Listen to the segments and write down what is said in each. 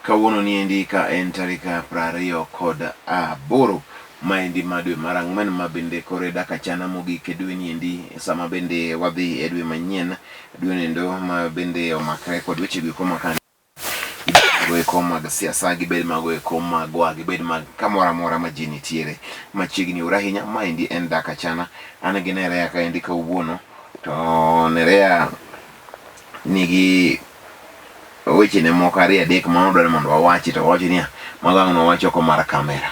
Kawuono niendi ka en tarik 28 maendi ma dwe mar ang'wen ma bende koro e dak achana mogik e dwe niendi sama bende wadhi e dwe manyien dwe nendo ma bende omakre kod weche goeko makani mago eko mag siasa gibed mago eko magwa gibed mag kamoro amora ma ji nitiere machiegni uru ahinya maendi en dak achana an gi Nerea kaendi kawuono to Nerea nigi wechene moko ariyo adek ma odwaro mondo wawachi to wawacho niya mago ang' nowach oko mar kamera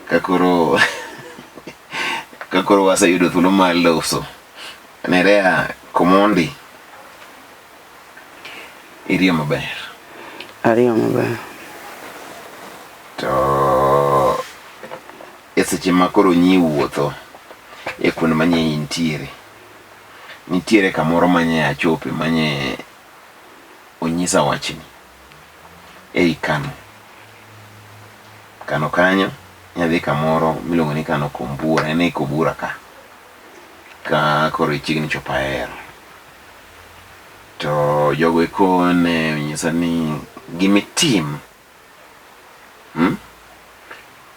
ka koro ka koro waseyudo thuolo mar loso Nerea Komondi iriyo maber Ariyo maber. To e seche ma koro nyi wuotho e kuonde ma nye intiere, nitiere kamoro ma nye achope ma nye onyisa wachni ei Kano. Kano kanyo nyadhi kamoro miluongo ni Kano Kombura, en ei Kobura ka. Ka koro ichiegni chopo Ahero. To jogo eko ne onyisa ni gimitim hmm?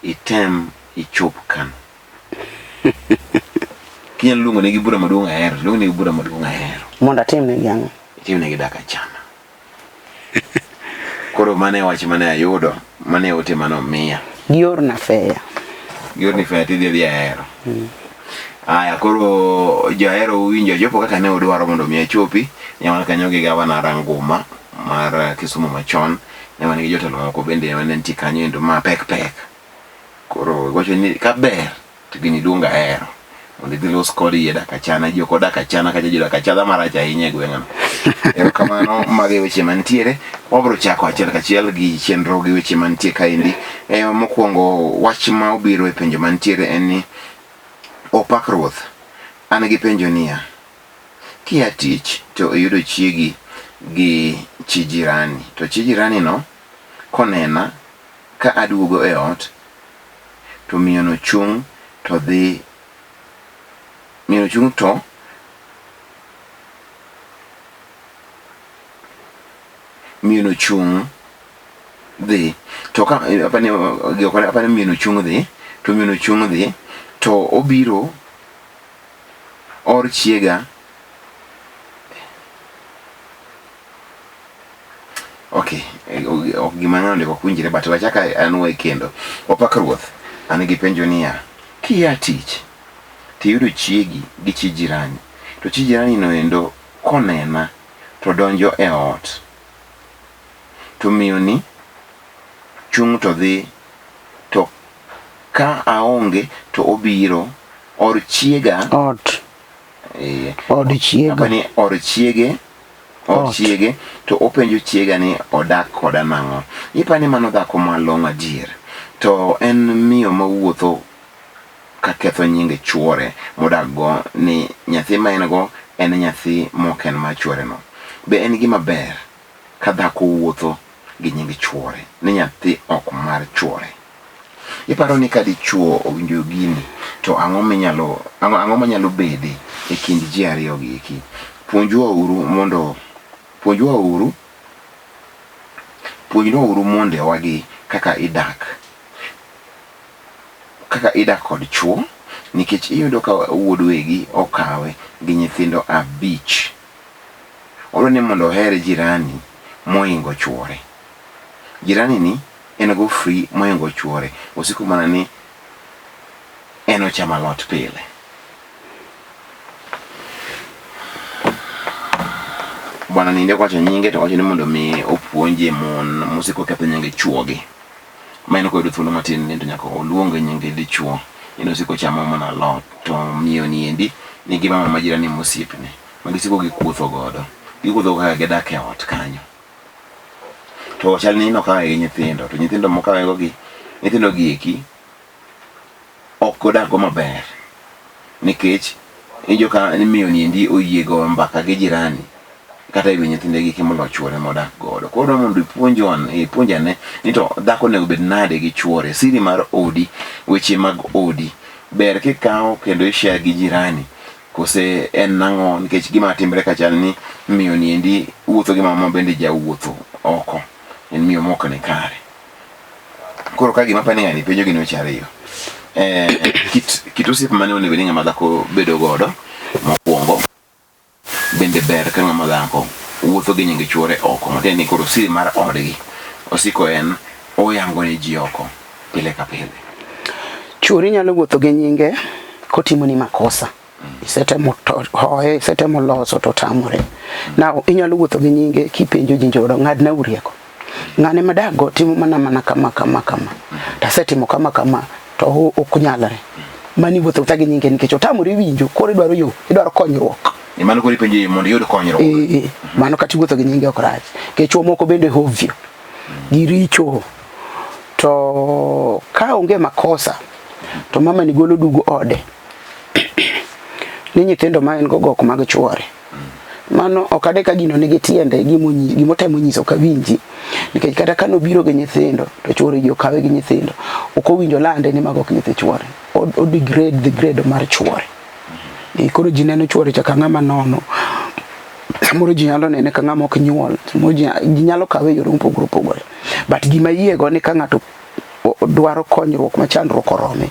Item ichop Kano. Kinyalo luongo negi bura maduong' ahero, luong negi bura maduong' ahero. Mondo atim negi ang'o? Itim negi dak achama. Koro mano e wach mane ayudo, mano e ote mane omiya. Giorna feya. Giorni feya tidhi adhi ahero. Aya koro johero uwinjo achopo kaka ne udwaro mondo mi achopi. Ne wan kanyo gi gavana Ranguma mar Kisumu machon. Ne wan gi jotelo moko bende mane nitie kanyo endo ma pek pek. Koro wacho ni kaber to gini luongo ahero mondo idhi los kod iye dak achana ji ok odak achana kacha ji odak achadha marach ahinya e gweng'no. Erokamano, mago e weche mantiere. Wabiro chako achiel kachiel gi chenro gi weche mantie kaendi. E, mokwongo wach ma obiro e penjo mantiere en ni opak ruoth. An gi penjo niya, kia tich to iyudo chiegi gi chi jirani to chi jirani no konena ka aduogo e ot to miyono chung' to dhi miyono chung' to miyono chung' dhi to ka apani apani miyono chung' dhi to miyono chung' dhi to obiro or chiega Okay, ok gima ng'ano ndiko ok winjre but wachak anwoye kendo. Opak ruoth, an gi penjo niya, kia tich tiyudo chiegi gi chi jirani, to chi jirani no endo konena to donjo e ot, to miyo ni chung' to dhi to ka aonge to obiro or chiega Ot. Od chiega. Apani or chiege or chiege to openjo chiega ni odak koda nang'o. Ipani mano dhako malong'o adier. To en miyo mawuotho ka ketho nyinge chuore modak go ni nyathi ma en go en nyathi mok en mar chuore no. Be en gima ber ka dhako wuotho gi nying chuore ni nyathi ok mar chuore? Iparo ni ka dichuo owinjo gini to ang'o minyalo ang'o manyalo bede e kind ji ariyo gi eki? Puonjwa uru mondo puonjwa uru puonjnwa uru mondewa gi kaka idak kaka idak kod chuo nikech iyudo ka wuod wegi okawe gi nyithindo abich. Odwa ni mondo oher jirani mohingo chuore. Jirani ni en go free mohingo chuore. Osiko mana ni en ochamo alot pile. Bwana ni ndiko wacho nyinge to wacho ni mondo mi opuonje mon mosiko ketho nyinge chuogi. Ma en koyudo thuolo matin ni to nyaka oluonge nyinge dichuo. En osiko chamo mana alot to miyo ni endi nigi mama ma jirani mosiepne ma gisiko gikuotho godo. Gikuotho kaka gidak e ot kanyo. To chal ni nokawe gi nyithindo to nyithindo mokawe go gi nyithindo gi eki ok odak go maber nikech iwinjo ka miyo ni endi oyie goyo mbaka gi jirani kata e wi nyithinde gi molo chuore modak godo. Koro mondo ipuonj ane ni to dhako onego bed nade gi chuore, siri mar odi, weche mag odi ber kikawo kendo i share gi jirani kose en nang'o nikech gima timre ka chal ni miyo ni endi wuotho gi mama bende jawuotho oko. En miyo mok ni kare. Koro ka gima pani ng'ani penjo gin weche ariyo. Kit osiep mane onego ni ng'ama dhako bedo godo mokwongo bende ber ka ng'ama dhako wuotho gi nying chuore oko matiende ni koro siri mar odgi osiko en oyango ne ji oko pile ka pile. Chuori nyalo wuotho gi nyinge kotimoni makosa. Isetemo hoye, isetemo loso to otamore. Now inyalo wuotho gi nyinge kipenjo ji njoro ng'adna rieko. Ng'ane madakgo timo mana mana kama kama kama. To asetimo kama kama to ok nyalre. Mani wuotho gi nyinge nikech otamore winjo koro idwaro yo, idwaro konyruok. Ni mano koro ipenjo mondo iyud konyruok. Mano kata iwuotho gi nyinge ok rach. Nikech chwo moko bende hovyo. Giricho. To ka onge makosa to mama ni golo dugo ode. Ni nyithindo ma en go gok mag chuore. Mano ok ade ka gino nigi tiende gimotemo nyiso ok awinji. Nikech kata ka nobiro gi nyithindo to chuore ji okawe gi nyithindo. Ok owinjo lande ni mago ok nyithi chuore. O degrade the grade mar chuore. Koro ji neno chuore cha ka ng'ama nono. Samoro ji nyalo nene ka ng'ama ok nyuol. Samoro ji nyalo kawe e yore mopogore opogore. But gima yiego ni ka ng'ato dwaro konyruok ma chandruok orome.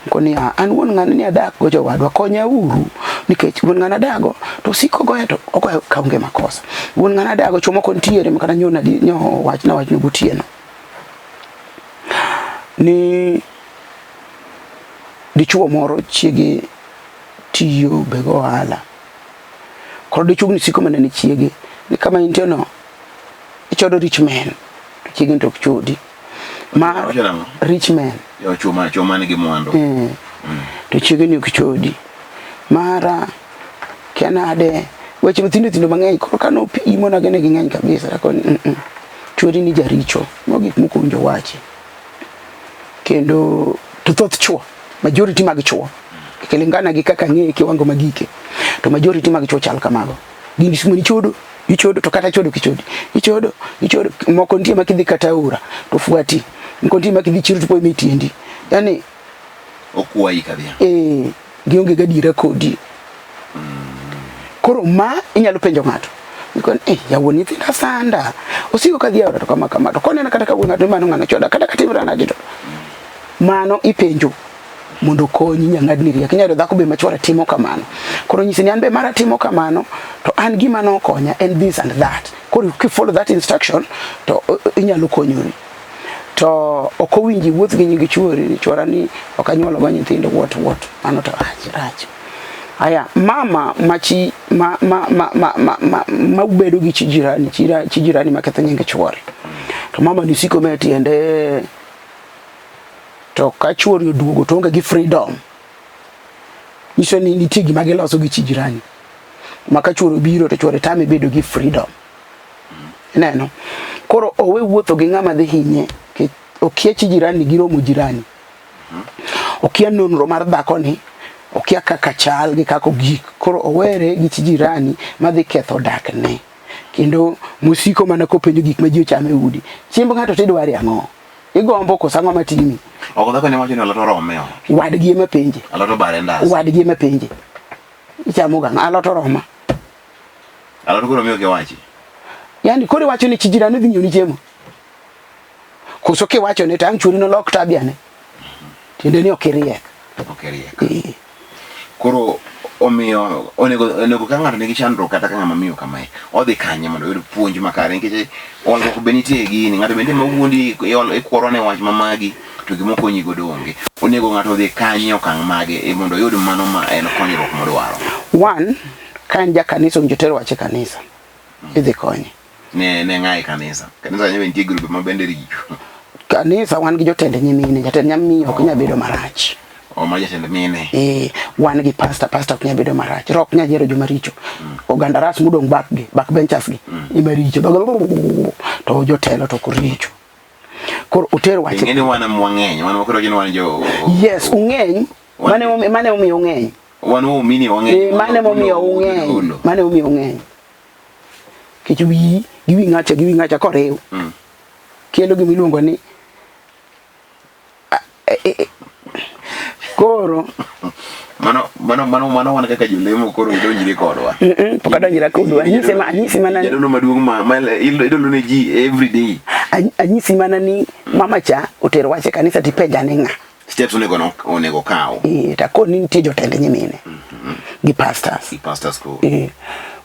Koni an wuon ng'ani ni adak go jowadwa konya uru nikech wuon ng'ani adago to osiko goya to ogoya kaonge makosa. Wuon ng'ani adago chwo moko nitiere ma kata nyo nyo wachna wachno gotieno. Ni dichuo moro chiege tiyo be go ohala. Koro dichuo ni siko mana ni chiege ni kama intie no ichodo rich men to chiege to ok chodi. Ma rich men. Yo chuma chuma nigi mwandu. To chiege ni ok chodi. Mara kia nade weche mathindo thindo mang'eny koro kano imona gene gi ng'eny kabisa akoni chuori ni jaricho mago gik moko owinjo wachi. Kendo to thoth chuo majority mag chuo kilingana gi kaka ng'e kiwango magike to majority mag chuo chal kamago. Gin simoni chodo ichodo to kata chodo kichodi ichodo ichodo moko nitie ma kidhi kata aora to fuati moko nitie ma kidhi chiro to po tiendi yani okwayi kabisa gionge gadiera kodi. Koro ma inyalo penjo ng'ato nikoni jawuon nyithinda sanda osiko kadhi aora to kama kama to koneno kata ka wuon ng'ato mano ng'ano choda kata katimra nade to mano ipenjo mondo okonyi nyang'adni rieko. Inyalo dhako be machuore timo kamano. Koro nyisi ni an be mara timo kamano to an gima nokonya en this and that. Koro ki follow that instruction to inyalo konyori. To ok owinji wuoth gi nying chuori ni chuora ni ok anyuolo go nyithindo what what mano to rach rach. Aya mama machi ma ma ma ma ma ma, ma bedo gi chi jirani chi jirani maketho nying chuore. To mama ni siko me tiende to ka chuori oduogo to onge gi freedom. Nyiso ni nitie gima giloso gi chi jirani. Ma ka chuori obiro to chuore tame bedo gi freedom. Ineno? Koro owe wuotho gi ng'ama dhi hinye. Okia chi jirani giromo jirani. Okia nonro mar dhakoni, okia kaka chal gi kaka ogik. Koro owere gi chi jirani madhi ketho dakne. Kendo mosiko mana kopenjo gik ma ji ochamo e udi. Chiemb ng'ato tidware ang'o? Igombo koso ang'o matimi? Ok dhako ne wacho ni alot orome ot. Wadgi ema penje. Alot obare ndas. Wadgi ema penje. Ichamo ga alot oroma. Alot koro miyo kiwachi. Yani koro iwacho ni chi jirani dhi nyiewni chiemo. Koso kiwacho ne to ang' chuori nolok tabia ne. Tiende ni ok iriek. Ok iriek. Koro omiyo onego ka ng'ato nigi chandruok kata ka ng'ama miyo kamae odhi kanye mondo oyud puonj makare nikech olruok be nitie e gini ng'ato bende mawuondi ikworo ne wach mamagi to gima okonyi godo onge onego ng'ato odhi kanye okang' mage mondo oyud mano ma en konyruok modwaro. One, ka en ja kanisa owinjo ter wach e kanisa. Idhi konye. Ne ng'a e kanisa? Kanisa kanyo be nitie grube ma bende richo. Kanisa wan gi jotend nyimine, jatend nyamiyo ok nyal bedo marach. O ma jatend mine. Wan gi pastor, pastor ok nyal bedo marach. Roho ok nyal yiero joma richo. Oganda ras modong' back gi, back benchers gi ema richo. To jotelo to ok richo. Koro oter wach. Ing'e ni wan wang'eny, wan wakoro ni wan jo. Yes, ung'eny. Mane omiyo ung'eny. Wan waumini wang'eny. Mane omiyo ung'eny. Mane omiyo ung'eny. Nikech wiyi gi wi ng'acha gi wi ng'acha koriw. Kelo gima iluongo ni koro Mano mano mano mano wan kaka jolemo koro idonjri kodwa. Pok adonjra kodwa. Anyisi ma anyisi mana Jadolo maduong' ma ma idolo ne ji every day. Anyisi mana ni mama cha otero wach e kanisa tipenja ni ng'a. Steps onego no onego kaw. Eh, to akoni nitie jotend nyimine gi pastors. Gi pastors koro. Eh,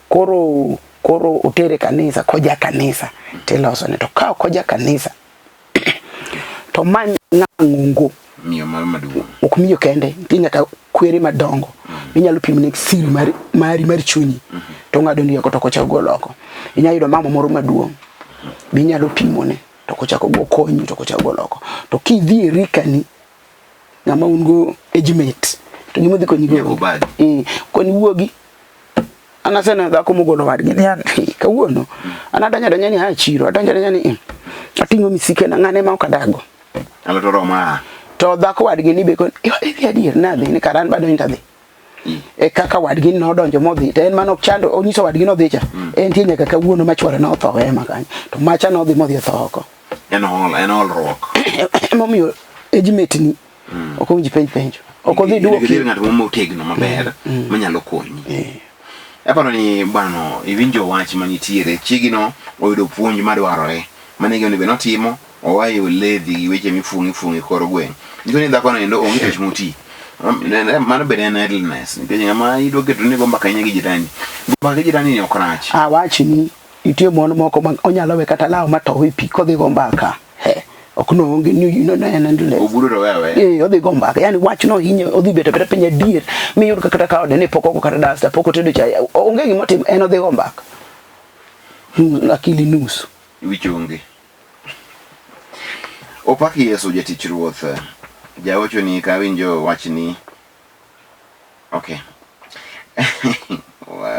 koro koro otere kanisa koja kanisa tilosone to ka ok oja kanisa to many ng'ang'ongo Miyo mar maduong'. Ok miyo kende, nitie nyaka kwere madongo minyalo pimo ne siri mari mari mar chunyi to ng'ado ni oko to ok ochak golo oko. Inyalo yudo mama moro maduong' be inyalo pimone to ok ochak ogo konyi to ok ochak golo oko. To kidhi e rikani ng'ama un go age mate to gima odhi konyi go onge. Koni wuogi an aseneno dhako mogolo wadgi ni an kawuono an adonjo adonja ni a chiro adonjo adonja ni ating'o misikena ng'ane ma ok adago. Alot oroma. To dhako wadgi ni be kon idhi adier nadhi ni kara an be adonjo tadhi. E kaka wadgi nodonjo modhi to en mano ok chando onyiso wadgi nodhi cha. Entie nyaka kawuono ma chwore notho ema kanyo. To macha nodhi modhi otho oko. En hol, en holruok. Emomiyo age mate ni ok owinj penj penjo. Ok odhi duoki. Idhi ng'at moro motegno maber manyalo konyi. Aparo ni bano iwinjo wach manitiere chiegino oyudo puonj madwarore mane gino be notimo owayo ledhi gi weche mifuong'o ifuong'o e kor gweng'. Nyiso ni dhakono endo onge tich moti. Mano bende en idleness nikech ng'ama idwa keto ni go mbaka ahinya gi jirani. Go mbaka gi jirani ni ok rach. Awachni nitie mon moko ma onyalo we kata law matow e pi kodhi go mbaka. He, ok noonge ni no en idleness. Obudo to wewe. Eh, odhi go mbaka. Yani wachno hinye odhi bet abeta piny adier. Miyud ka kata ka ode ni pok ogo kata dasta, pok otedo chai. Onge gima otimo, en odhi go mbaka. Akili nus. Wich onge. Opak Yesu jatich Ruoth. Jaocho ni kawinjo wachni. Okay.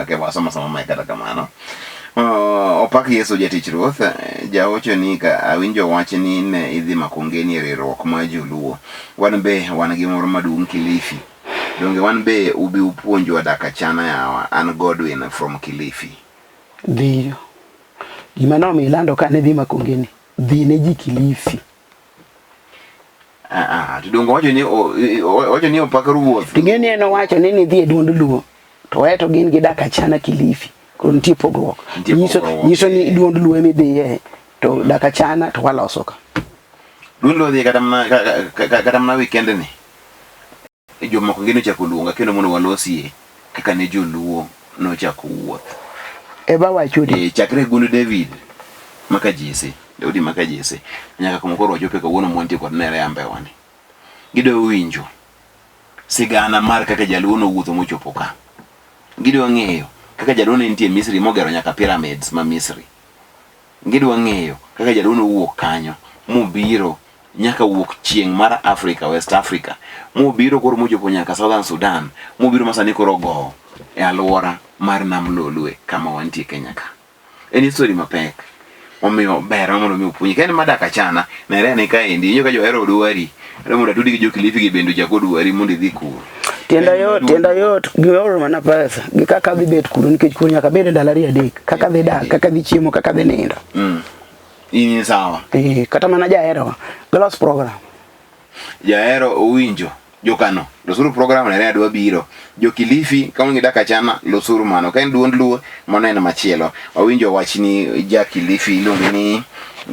Okay, wasoma soma mae kata kamano. Opak Yesu jatich Ruoth. Jaocho ni ka awinjo wachni ne idhi Makongeni e riwruok mar Joluo. Wan be wan gi moro maduong' Kilifi. Donge wan be ubi upuonjwa dak achana yawa. An Godwin from Kilifi. Dhiyo. Gima nomiyo ilando ka ne dhi Makongeni, dhi ne ji Kilifi. Ah, ah, to donge owacho ni owacho ni opak ruoth. Ting'e ni en owacho ni nidhi e duond Luo, to eto gin gidak achana Kilifi. Koro nitie pogruok. Nyiso, nyiso ni duond Luo ema idhiye, to dak achana to waloso ka. Duond Luo dhi kata mana kata mana weekend ni. Jomoko gin ochako luonga kendo mondo walosie kaka ne joluo nochako wuoth. Eba wachudi. E, chakre gund David maka Jesse, Daudi maka Jesse, nyaka kuma koro wachope kawuono mwantie kod Nere Ambewa ni. Gidwa winjo sigana mar kaka jaluo nowuotho mochopo ka. Gidwa ng'eyo kaka jaluo ne nitie Misri mogero nyaka pyramids ma Misri. Gidwa ng'eyo kaka jaluo nowuok kanyo mobiro nyaka wuok chieng' mar Africa, West Africa, mobiro koro mochopo nyaka Southern Sudan, mobiro ma sani koro ogowo e alwora mar Nam Lolwe kama wantie Kenya ka. En history mapek. Omiyo ber mondo mi opuonji. Ka en madak achana, nere ane kaendi, inyo ka johero dwari, adwa mondo atudi gi jo Kilifi gi bende ochak odwari mondo idhi kuro. Tienda yot, tienda yot, gioro mana pesa. Gi kaka adhi bet kuro nikech kuro nyaka abed e ndalo ariyo adek. Kaka adhi dak, kaka adhi chiemo, kaka adhi nindo. In sawa. Eh, kata mana jahero, gilos program. Jahero owinjo. Jokano, losuru program ne adwa biro. Jo Kilifi, ka un gi dak achana, losuru mano. Ka en duond Luo, mano en machielo. Wawinjo wachni ja Kilifi iluonge ni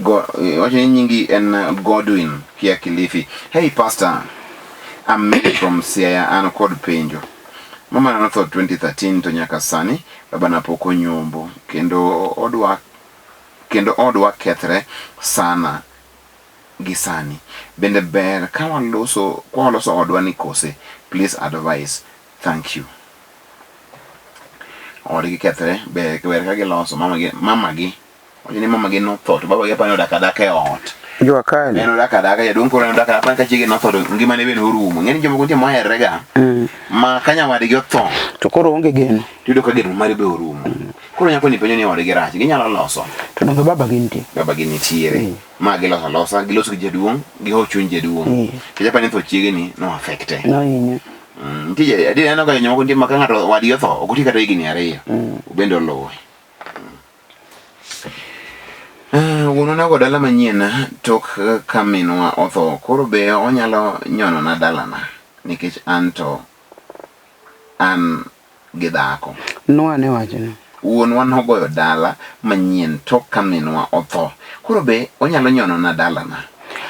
go, wacho ni nyingi en Godwin kia Kilifi. Hey pastor, I'm Mary from Siaya, an kod penjo. Mama na notho 2013 to nyaka sani baba na pok onyombo kendo odwa kendo odwa kethre sana gi sani. Bende ber ka waloso ka waloso odwa ni kose? Please advise. Thank you. Odgi kethre, ber ber ka giloso mama gi mama gi wacho ni mama gi notho to baba gi apani odak adaka e ot. Jua kali. En odak adaka jaduong' koro en odak adaka ka chiege notho to ngimane bende orumo. Ng'eni jomoko nitie moherre ga ma ka nyawadgi otho To koro onge geno. tiyudo ka geno mare be orumo. Koro nyako ni penjo ni odgi rach, ginyalo loso. To donge baba gi nitie? Baba gi nitiere. Ma giloso alosa, giloso gi jaduong', giho chuny jaduong'. Nikech apani tho chiege ni no affecte. Nohinye. Nitie adier aneno ka jomoko nitie ma ka ng'ato wadgi otho, ok oti kata higni ariyo. Obende oluwe. Wuonwa ne ogo dala manyien tok ka minwa otho, koro be onyalo nyonona dalana nikech an to an gi dhako. Nwa ne wachno. Wuonwa nogoyo dala manyien tok ka minwa otho. Koro be onyalo nyonona dalana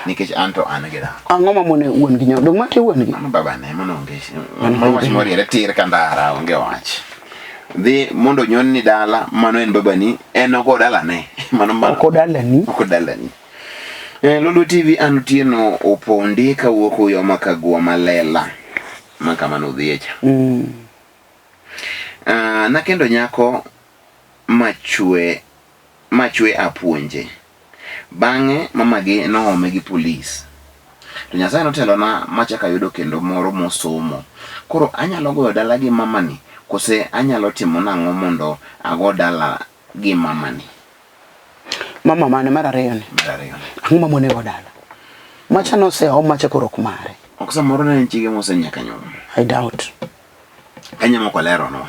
nikech an to an gi dhako. Ang'o ma mone wuon gi nyono? Dong' mate wuon gi. Mano babane, mano onge. Mano wach moriere tir ka ndara, onge wach. Dhi mondo onyonni dala, mano en babani, en ogo dalane. Mano mano. Ok odalani. Ok odalani. Eh, Lolwe TV an Otieno Opondi kawuok Uyoma Kagwa Malela. Ma kama nodhiye cha. Nakendo nyako machwe machwe apuonje. Bang'e mamagi noome gi polis. To Nyasaye notelona machako ayudo kendo moro mosomo. Koro anyalo goyo dala gi mamani kose anyalo timo nang'o mondo ago dala gi mamani? Mama mane mar ariyo ni? Mar ariyo ni. Ang'o ma mone go dala? Macha noseom macha koro ok mare. Ok samoro ne en chiege mosenyaka nyuom. I doubt. Kanya moko leronwa.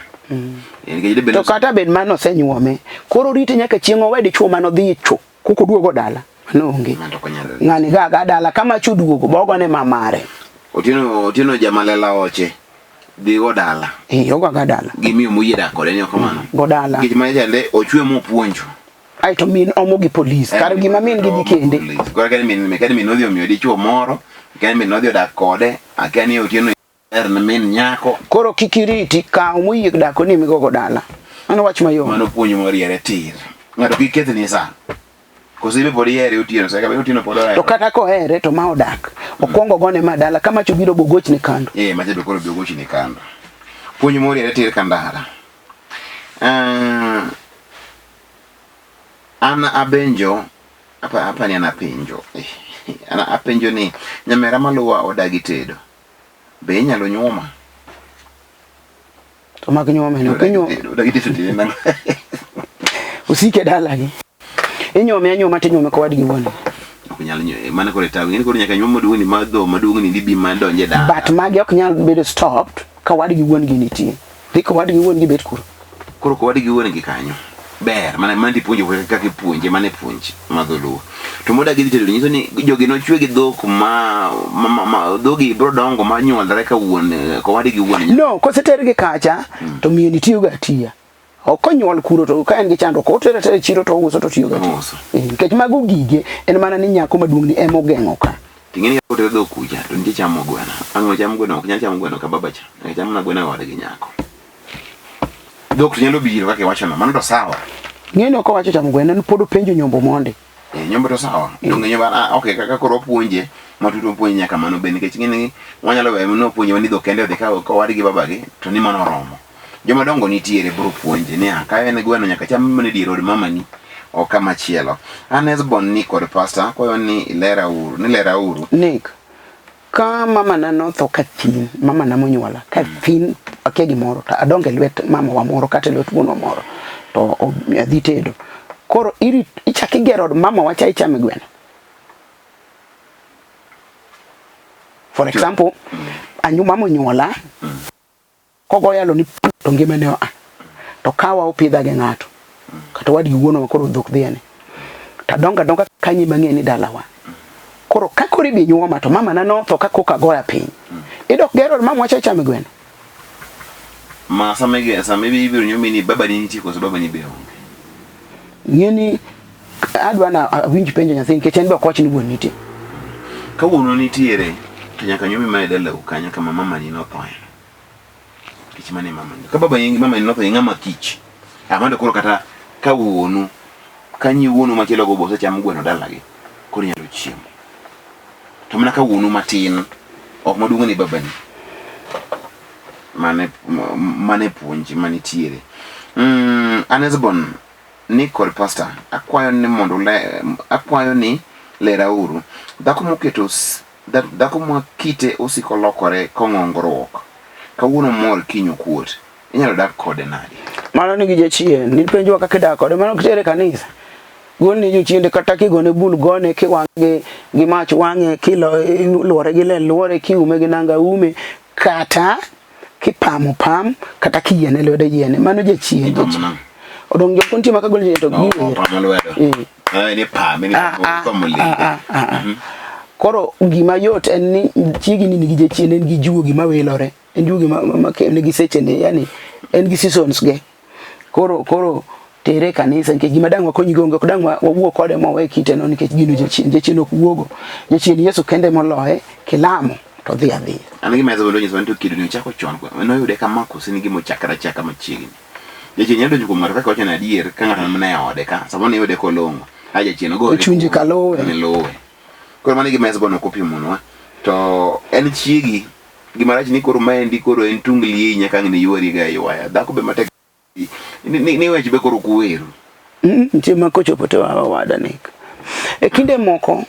Nikech dibed To kata bed mano osenyuome, koro rite nyaka chieng' owe dichuo mano dhi cho, koko duogo dala. Mano onge. Ng'ato ok onyal. Ng'ani ga ga dala kama cho duogo bogone mamare. Otieno Otieno jamalela oche dhi go dala. Eh, ogo ga dala. Gi miyo moyie dak kode ni ok kamano. Go dala. Nikech mano chande ochwe mopuonjo. Ai to min omo gi polis. Kar gima min gi dhi kende. Koro kani min kani min nodhi omiyo dichuo moro, kani min nodhi odak kode, akia ni Otieno ber ne min nyako. Koro kik iriti, kaw moyie dak kodi migogo dala. Mano wach mayom. Mano puonj moriere tir. Ng'ato kik kethni sa. Koso ibe pod ihere Otieno, sa ka Otieno pod ohere. To kata kohere to ma odak. Okwongo gone ma dala ka macho biro bogochne kando. Eh, macho be koro biro gochne kando. Puonj moriere tir ka ndara. An abenjo apa apa ni an apenjo. An apenjo ni nyamera maluwa odagi tedo. Be inyalo nyuoma? To mak nyuome no, inyuome. Odagi tedo tedo nang'o? Osike dalagi. Inyuome anyuoma to inyuome kowadgi wuon. Ok nyal nyuome. Mano koro itago. Ing'e ni koro nyaka nyuom maduong' ni ma dho maduong' ni dibi ma donje dala. But magi ok nyal bedo stopped ka wadgi wuon gi nitie. Dhi ka wadgi wuon gi bet kuro. Koro ka wadgi wuon gi kanyo. Ber, mana mana tipuonjo kaka ipuonje, mana puonj ma dholuo. To modagi dhi tedo nyiso ni jogi nochwe gi dhok ma, ma, ma, ma dhogi biro dongo ma nyuolre ka wuon ka wadgi wuon. No, kosetergi kacha to miyo ni tiyoga atiya. Ok onyuol kuro to ka en gi chandruok otere tere chiro to ouso to otiyoga atiya. Ouso. Eh, Nikech mago gige en mana ni nyako maduong' ni ema ogeng'o ka. Ting'e ni otere dhok kucha to nitie chamo gweno. Ang' ocham gweno ok nyal chamo gweno ka baba cha. Nyaka cham mana gweno e odgi nyako. Dhok to nyalo biro kaka iwachono, mano to sawa. Ng'e ni ok owacho chamo gweno, en pod openjo nyombo mondi. Eh, nyombo to sawa. Donge nyombo ah, okay kaka koro opuonje matut opuonje nyaka mano be nikech ing'e ni wanyalo weyo ni opuonje ni dhok kende odhi ka owadgi babagi to ni mano oromo. Joma dongo nitiere biro puonje ni ah, ka en gweno nyaka cham mana e dier od mamani ok kama chielo. An Hesbon ni kod pasta akwayo ni ilera uru, ni lera uru. Nick, ka mama na notho ka thin, mama na monyuola, ka thin akia gimoro, to adongo e lwet mama wa moro kata e lwet wuonwa moro, to adhi tedo. Koro irit, ichak igero od mama wa cha ichame gweno. For example, anyu mama onyuola, kogo yalo ni to ngimane oa. To kawa opidha gi ng'ato, kata wadgi wuonwa koro dhok dhiene. To adongo adonga kanyi mang'e ni dalawa. Koro ka koro ibi nyuoma to mama na notho ka koka goya piny. Idok gero od mama wacha ichame gweno. Ma sama sama ibiro nyuomi ni babani nitie koso babani be onge? Ng'e ni adwa na awinj penjo nyathi nikech en be ok wach ni wuon nitie. Ka wuonu nitiere to nyaka nyuomi mana e dalau kanyo kama mamani nothoe. Kich mane mamani. Ka baba ni mamani notho ing'ama kich. Amando koro kata ka wuonu ka nyi wuonu machielo go osechamo gweno dalagi koro inyalo chiemo. To mana ka wuonu matin ok maduong' ni babani. Mane mane puonj manitiere. An Hesbon ni kod pastor akwayo ni mondo akwayo ni lerauru dhako moketo dhako ma kite osiko lokore kong'ongruok kawuono mor kiny okuot inyalo dak kode nade? Mano nigi jachien, nipenjowa kaka idak kode, mano ok tere kanisa. Golni jochiende kata kigone bul gone, kiwang'e gi mach wang'e, kiluore gi ler luore, kiume gi nanga ume, kata kipamo pam, kata kiyiene lwedo yiene. Mano jachien. Ipamo nang'o? Odong' jok nitie ma kagolo jachien to giwer. Pamo lwedo. Eh. Ah, ni pam, ni pamo lwedo. Koro gima yot en ni chiegni nigi jachien, en gi juogi mawilore. En juogi ma, ma, ma nigi sechene, yani en gi seasons ge. Koro koro tere e kanisa nikech gima dang' wakonyi go onge, ok dang' wawuo kode ma wawe kite no nikech gino jachien, jachien ok wuogo. Jachien Yesu kende moloye, kilamo to dhi adhiya. An gima Yesu nonyiso ni to kido ni ochako chon, noyude kama koso ni gima ochakre achaka machiegni. Jachien nyalo donjo kuom ng'ato kaka wacho ni adier ka ng'ato mana e ode ka, samoro ne iyude kolong'o. A jachien ogore. Ochunje kaluwe. Ne luwe. Koro mano e gima Hezbon ok opimonwa. To en chiegi, gima rach ni koro maendi koro en tung liei nyaka ang' ne ywari ga ywaya. Dhako be matek ni, ni, ni wech be koro kuweru. Nitie ma kochopo to wawada nek. E kinde moko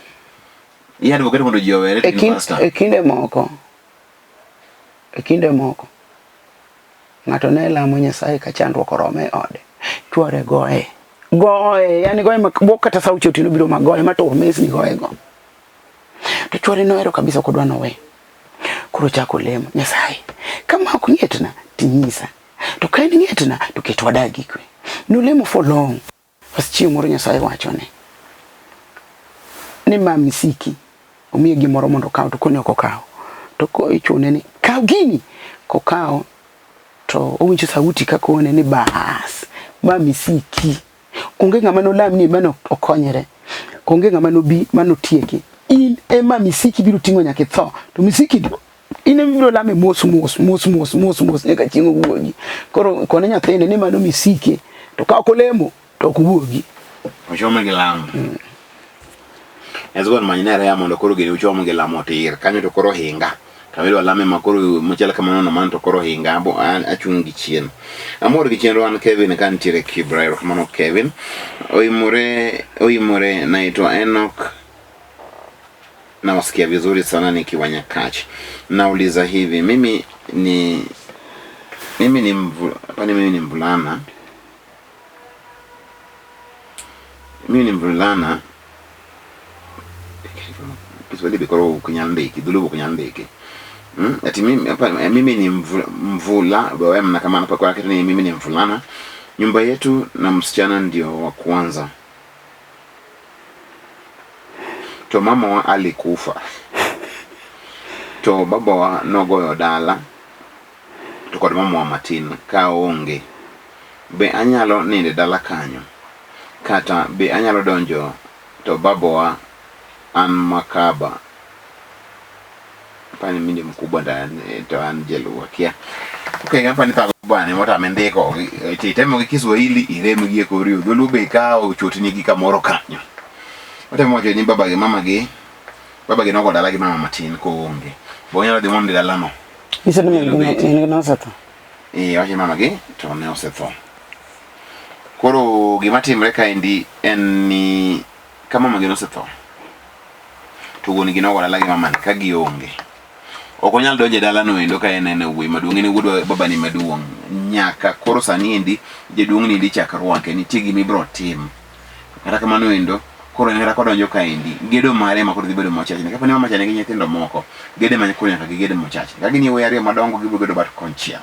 I advocate mondo ji owere e, kind, e kinde moko e kinde moko ng'ato ne lamo Nyasaye ka chandruok orome e ode chwore goye goye yani goye ma bok kata sa auchiel otieno biro ma goye ma tur mesni goye go to chwore nohero kabisa ok odwa nowe koro chako lemo Nyasaye kama ok ng'etna tinyisa to ka en ng'etna to ket wadag gi kwe nolemo for long. Bas chieng' moro Nyasaye wachone ni ma misiki omiye gimoro mondo okaw to koni ok okaw. To ko ichune ni kaw gini kokawo to owinjo sauti ka kone ni bas ma misiki onge ng'ama nolamni mane okonyre onge ng'ama nobi manotieki in ema misiki biro ting'o nyaka itho to misiki in ema ibiro lame mos mos mos mos mos mos nyaka chieng' owuogi. Koro kone nyathini ni mano misike to ka ok olemo to ok owuogi. Ochome gi lamo. Hezbon many ne reya mondo koro gini uchom gi lamo tir. Kanyo to koro hinga. Kama idwa lame ma koro machal kamano no mano to koro hinga. Abo an achung' gi chien. Amor gi chenro an Kevin ka nitiere Kibra. Erokamano Kevin. Oimore oimore naitwa Enoch Nawasikia vizuri sana nikiwa Nyakach. Nauliza hivi, mimi ni mimi ni mvu, hapana, mimi ni mvulana, mimi ni mvulana. Kiswahili be koro ok nyal ndiki, dholuo ok nyal ndiki. Ati mimi hapa mimi ni mvula, mvula wewe mna kama hapa kwa ni mimi ni mvulana. Nyumba yetu na msichana ndio wa kwanza. To mamawa alikufa to babawa nogoyo dala to kod mamawa matin ka onge. Be anyalo nindo e dala kanyo? Kata be anyalo donjo to babawa an makaba Apani mimi ndio mkubwa to an jaluo akia. Okay, apani thago bane motame ndiko itemo gi Kiswahili irem gi e kor yo. Dholuo be ikawo chotni gi kamoro kanyo. Otemo wacho ni baba gi mama gi baba gi nogo dala gi mama matin koonge. Bo onyalo dhi mondo dalano. Nyiso ni min gi nosetho. Eh, wacho ni mama gi to ne osetho. Koro gima timre kaendi en ni ka mama gi nosetho to wuon gi nogo dala gi mamani ka gionge. Ok onyal donjo e dalano endo ka en en wuoyi maduong', en e wuod babani maduong'. Nyaka koro sani endi jaduong' ni endi chak rwake, nitie gima ibiro tim. Kata kamano endo, koro en kata kodonjo kaendi, gedo mare ema koro dhi bedo mochachni. Kapo ni mama cha nigi nyithindo moko, gedo ema koro nyaka giged mochachni. Ka gin yawuoyi ariyo madongo gibiro gedo bat konchiel.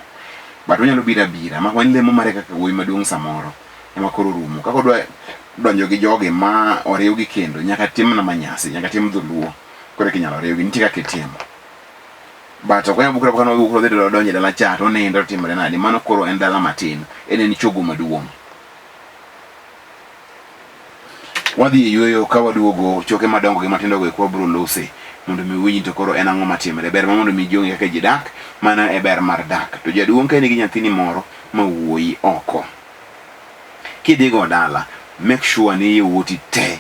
But onyalo biro abira, mak mana lemo mare kaka wuoyi maduong' samoro ema koro rumo. Kaka odwa donjo gi jogi ma oriwgi kendo, nyaka tim mana manyasi, nyaka tim dholuo. Koro eka inyalo riwgi, nitie kaka itimo. But ok onyal bukre buka nobukre odhi donjo e dala cha to onindo to timore nade. Mano koro en dala matin, en en chogo maduong'. Wadhi e yueyo ka waduogo choke madongo gi matindo go eko wabiro lose mondo mi uwinj to koro en ang'o matimre. Ber ma mondo mi ji ong'e kaka ji dak, mano e ber mar dak. To jaduong' ka in gi nyathini moro ma wuoyi oko, kidhigo dala, make sure ni yawuoti te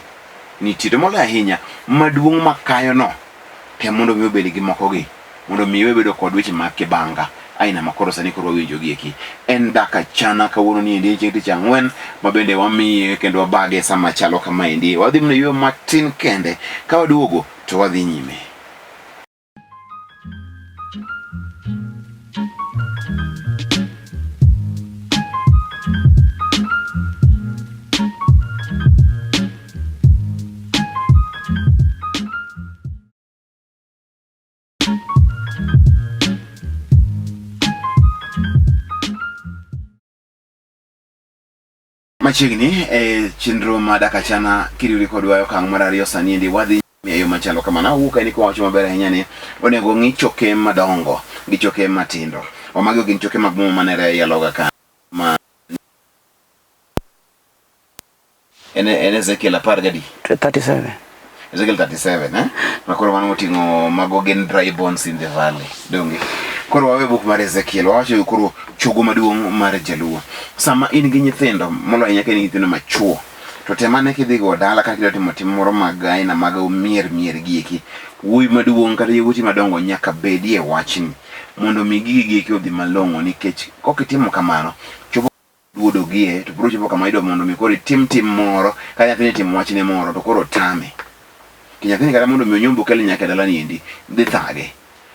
nitie. To moloyo ahinya, maduong' makayono tem mondo mi obed gi mokogi mondo mi iwe bedo kod weche mag kibanga aina ma koro sani koro wawinjo gi eki. En dak achana kawuono ni endi en chieng' tich ang'wen ma bende wamiye kendo wabage sama chalo kama endi. Wadhi mana yueyo matin kende ka waduogo to wadhi nyime. Machiegni e chenro ma dak achana kiriwri kodwa e okang' mar ariyo sani endi wadhi. E yo machalo kamano, awuok kaendi kowacho maber ahinya ni onego ong'i choke madongo gi choke matindo. Magi gin choke mag muma manere ei aloga ka ma en en Ezekiel apar gadi? 37. Ezekiel 37 eh? Ma koro mano oting'o mago gin dry bones in the valley. Donge? Koro wawe buk mar Ezekiel, wawacho koro chogo maduong' mar Jaluo. Sama in gi nyithindo, moloyo ahinya ka in gi nyithindo machuo, To tem ane kidhigo dala kata kidwa timo tim moro mag aina mag mier mier gi eki, wuoyi maduong' kata yawuoti madongo nyaka bedie wachni mondo mi gigi gi eki odhi malong'o nikech kok itimo kamano chopo duodogie to biro chopo kama idwa mondo mi koro itim tim moro ka nyathini timo wachne moro to koro tame. To nyathini kata mondo mi onyomb okel nyaka e dalani endi dhi thage.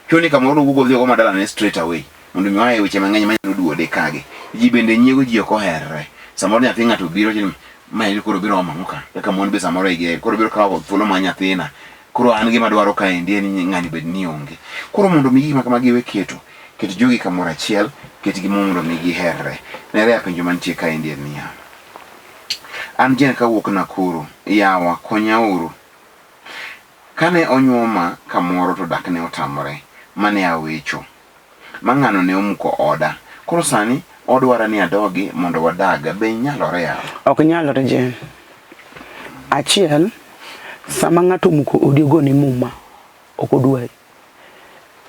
Chuno ni kamoro nowuog odhi ogo madalane straight away mondo mi oa e weche mang'eny manyalo duode kagi. Ji bende nyiego ji ok oherre. Samoro nyathi ng'ato obiro wacho ni ma en koro biro omo ang'o ka? Kaka mon be samoro igi koro biro kawo thuolo mar nyathina. Koro an gima adwaro kaendi en ni ng'ani bed ni onge. Koro mondo mi gik ma kamagi we keto, ket jogi kamoro achiel, ketgi mondo mi giherre. Nerea penjo mantie kaendi en niya. An Jane kawuok Nakuru, yawa konyauru. Kane onyuoma kamoro to dak ne otamore, mane awecho. Ma ng'ano ne omuko oda. Koro sani odwara ni adogi mondo wadag, be nyalore yawa? Ok nyalore Jane. Achiel, sama ng'ato omuko odi ogoni muma, ok odwari.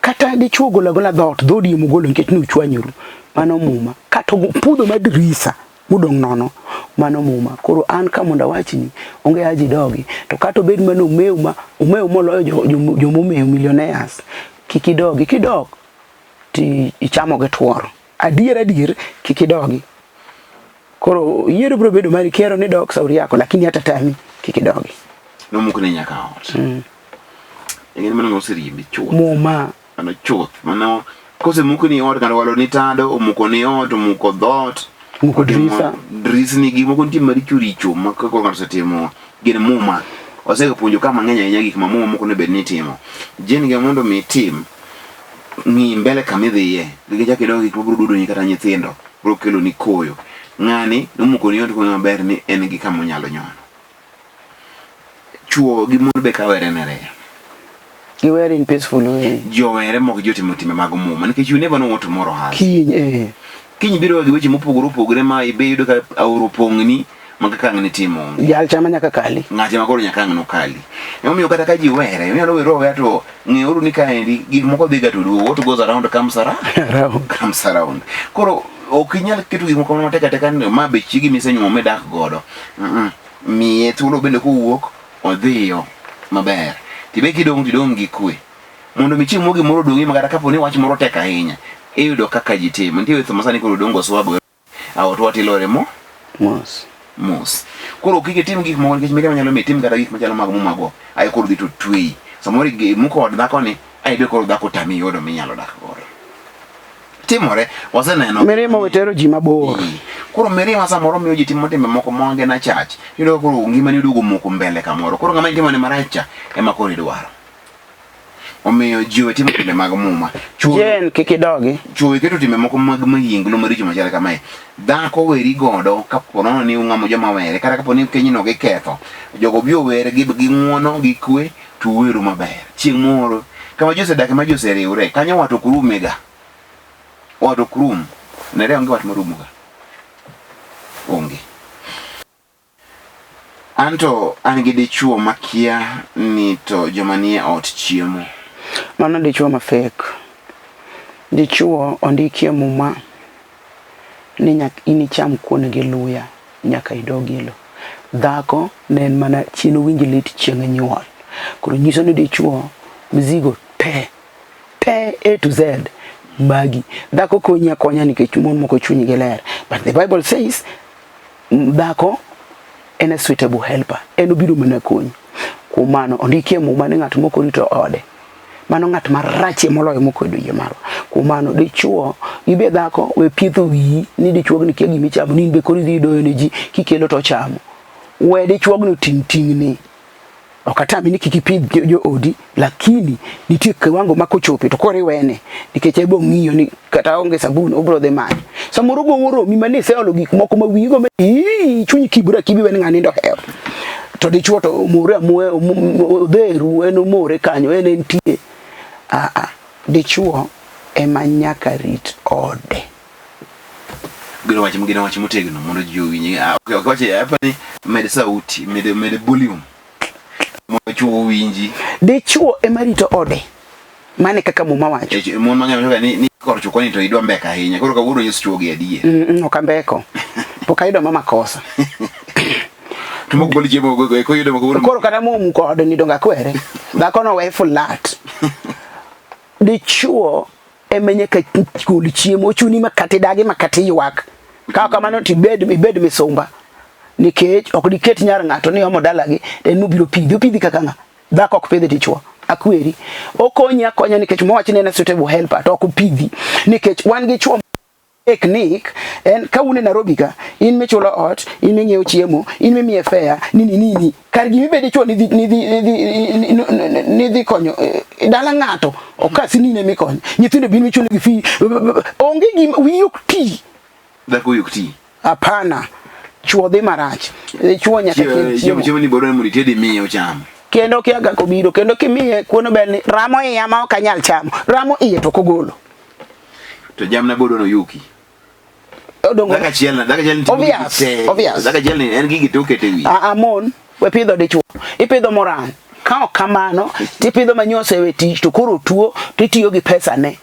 Kata dichuo ogolo agola dhoot, dhoodi ema ogolo nikech nuchwanyoru, mano muma. Kata pudho mar dirisa modong' nono, mano muma. Koro an ka mondo awachni, onge haja idogi. To kata obed mana omew ma omew moloyo jomomew millionaires, kik idogi. Kidok to ichamo gi tuoro. Adier adier kik idogi. Koro yiero biro bedo mari kihero ni dok sauri yako, lakini hata tami kik idogi. Nomukne nyaka ot. Ing'e ni mano ng'ama chuth. Muma. Mano chuth. Mano kosemukni ot kata walo ni tado, omuko ni ot, omuko dhoot. Omuko drisa. Drisni gik moko nitie maricho richo ma kaka ng'ato osetimo gin muma. Osegapuonjo ka mang'eny ahinya gik ma muma moko onego bed ni itimo. Jane gi mondo mi itim, ng'i mbele kama idhiye. Kik ichak idog gik mabiro duodoni kata nyithindo, biro keloni koyo. Ng'ani nomuko ni ot kong'eyo maber ni en gi kama onyalo nyono. Chuo gi mon be kawere ne reya. Giwere in peaceful way. Jowere mok ji otimo timbe mag muma nikech you never know what tomorrow has. Kiny eh. Kiny biro gi weche mopogore opogore ma ibe yudo ka aoro opong'ni ma kaka ang' nitimo onge. Jal chama nyaka kali. Ng'ate ma koro nyaka ang' nokali. Emomiyo kata ka ji were, inyalo wero aweya to ng'euru ni kaendi gik moko dhi ga to duogo. What goes around comes around. Around. Comes around. Koro ok inyal keto gik moko matek ateka ni ma be chiegi misenyuomo midak godo. Mm -mm. Miye thuolo bende kowuok odhiyo maber. Tibe kidong' tidong' gi kwe. Mondo mi chieng' moro gimoro odong'i ma kata kapo ni wach moro tek ahinya, iyudo kaka ji timo. Nitie wetho ma sani koro odong' oswago aot wat ilore mo mos mos. Koro kik itim gik moko nikech mirima nyalo miyo itim kata gik machalo mag mumago, ae koro dhi to tweyi. Samoro imuko od dhakoni, ae be koro dhako otami yudo minyalo dak godo. Timore, waseneno. Mirima wetero ji mabor. Koro mirima samoro miyo ji timo timbe moko ma gin achach. Iyudo ka koro ngimani oduogo moko mbele kamoro. Koro ng'ama itimone marach cha ema koro idwaro. Omiyo ji owe timo timbe mag muma. Chuo Jane kik idogi. Chuo keto timbe moko mag mahinglo maricho machal kamae. Dhako weri godo kapo nono ni ung'amo joma were kata kapo ni kenyno giketho. Jogo bi owere gi gi ng'uono gi kwe to uweru maber. Chieng' moro kama ji osedak ma ji oseriwre kanyo wat ok rumega. Wat ok rum. Nere onge wat marumoga. Onge. Anto an gi dichuo makia ni to joma nie ot chiemo. Mano dichuo ma fake. Dichuo ondikie muma ni nyaka inicham kuon gi luya nyaka idog e lo. Dhako ne en mana chien owinj lit chieng' nyuol. Koro nyiso ni dichuo mzigo te te A to Z magi. Dhako konyi akonya nikech mon moko chunygi ler. But the Bible says dhako en a suitable helper, en obiro mana konyi. Kuom mano ondikie muma ni ng'at mok orito ode mano ng'at marachie moloyo mokwedo yie marwa. Kuom mano dichuo ibe dhako we pietho wiyi ni dichuogni kia gima ichamo ni in be koro idhi doyo ne ji kikelo to ochamo. We dichuogni oting' ting'ne. Ok atami ni kik ipidh joodi, lakini nitie kiwango ma kochope to koro iwene nikech ebo ng'iyo ni kata onge sabun obro dhi manyo. Samoro gowo romi mane iseolo gik moko ma wiyi go ii chunyi kibura kibi wen ng'ani nindo hewo. To dichuo to omore amoya, odheru en omore kanyo, en entie. Aa, dichuo ema nyaka rit ode. Gino wach gino wach motegno mondo ji owinj. Ah, ok ok wache apa ni med sauti, med med volume. Mondo chuo owinji. Dichuo ema rito ode. Mane kaka Muma wacho. Eh, mon mang'eny wacho ga ni ni kor chuo koni to idwa mbeka ahinya. Koro kawuono nyis chuo gi adier. Ok ambeko. Pok ayudo mama kosa. To mok gol chiemo go go yudo moko. Koro kata mom kode ni donga kwere. Dhako no we flat. Dichuo ema nyaka gol chiemo ochuni makati dagi makati ywak. Ka kamano to ibed ibed misumba. Nikech ok diket nyar ng'ato ni omo dalagi to en mobiro pidhi. Opidhi kaka ng'a? Dhako ok pidhi dichuo. Akweri. Okonyi akonya nikech mowach ni en a suitable helper to ok opidhi. Nikech wan gi chuo teknik en ka un e Nairobi ka in michulo ot, in ming'iewo chiemo, in mimiye fare, nini nini. Kar gima ibed dichuo nidhi nidhi nidhi nidhi konyo e dala ng'ato okasi ni in ema ikonyo. Nyithindo be in michulo gi fee. Onge gima wiyi ok ti. Dhako wiyi ok ti. Hapana. Chuo dhi marach. Chuo nyaka kel chiemo. Chiemo ni bodo mondo ited imiye ocham. Kendo kia kaka obiro kendo kimiye kuono ber ni ramo iya ma ok anyal chamo. Ramo iye to ok ogolo. To jamna bodo no yuki. Odongo. Dhako achiel na, dhako achiel Obvious, obvious. Dhako achiel ni en gigi to okete wiye. A amon we pidho dichuo. Ipidho moran. Ka ok kamano tipidho manyose we tich to koro tuo titiyo gi pesa ne.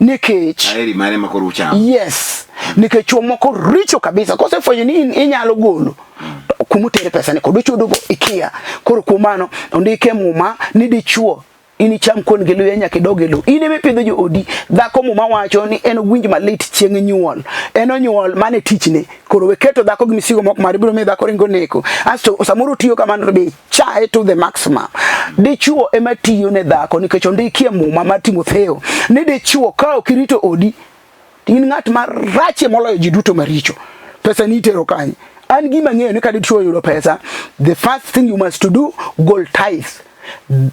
Nikech Aheri mare ma koro uchamo. Yes. Nikech chuo moko richo kabisa. Kosefwenyo ni in inyalo golo to kuma otere pesa ni kod ochodogo ikia. Koro kuom mano ondike muma ni dichuo in icham kuon gi luya nyaka idog e lowo. In ema ipidho joodi. Dhako muma wacho ni en owinj malit chieng' nyuol. En onyuol mane tichne. Koro we keto dhako gi misigo mok mare biro miyo dhako ringo neko. Asto samoro otiyo kamano to be chaye to the maximum. Dichuo ema tiyo ne dhako nikech ondikie muma mar Timotheo ni dichuo ka ok irito odi in ng'at marachie moloyo ji duto maricho. Pesa ni itero kanye? An gima ng'eyo ni ka dichuo oyudo pesa, the first thing you must do, gol tithe.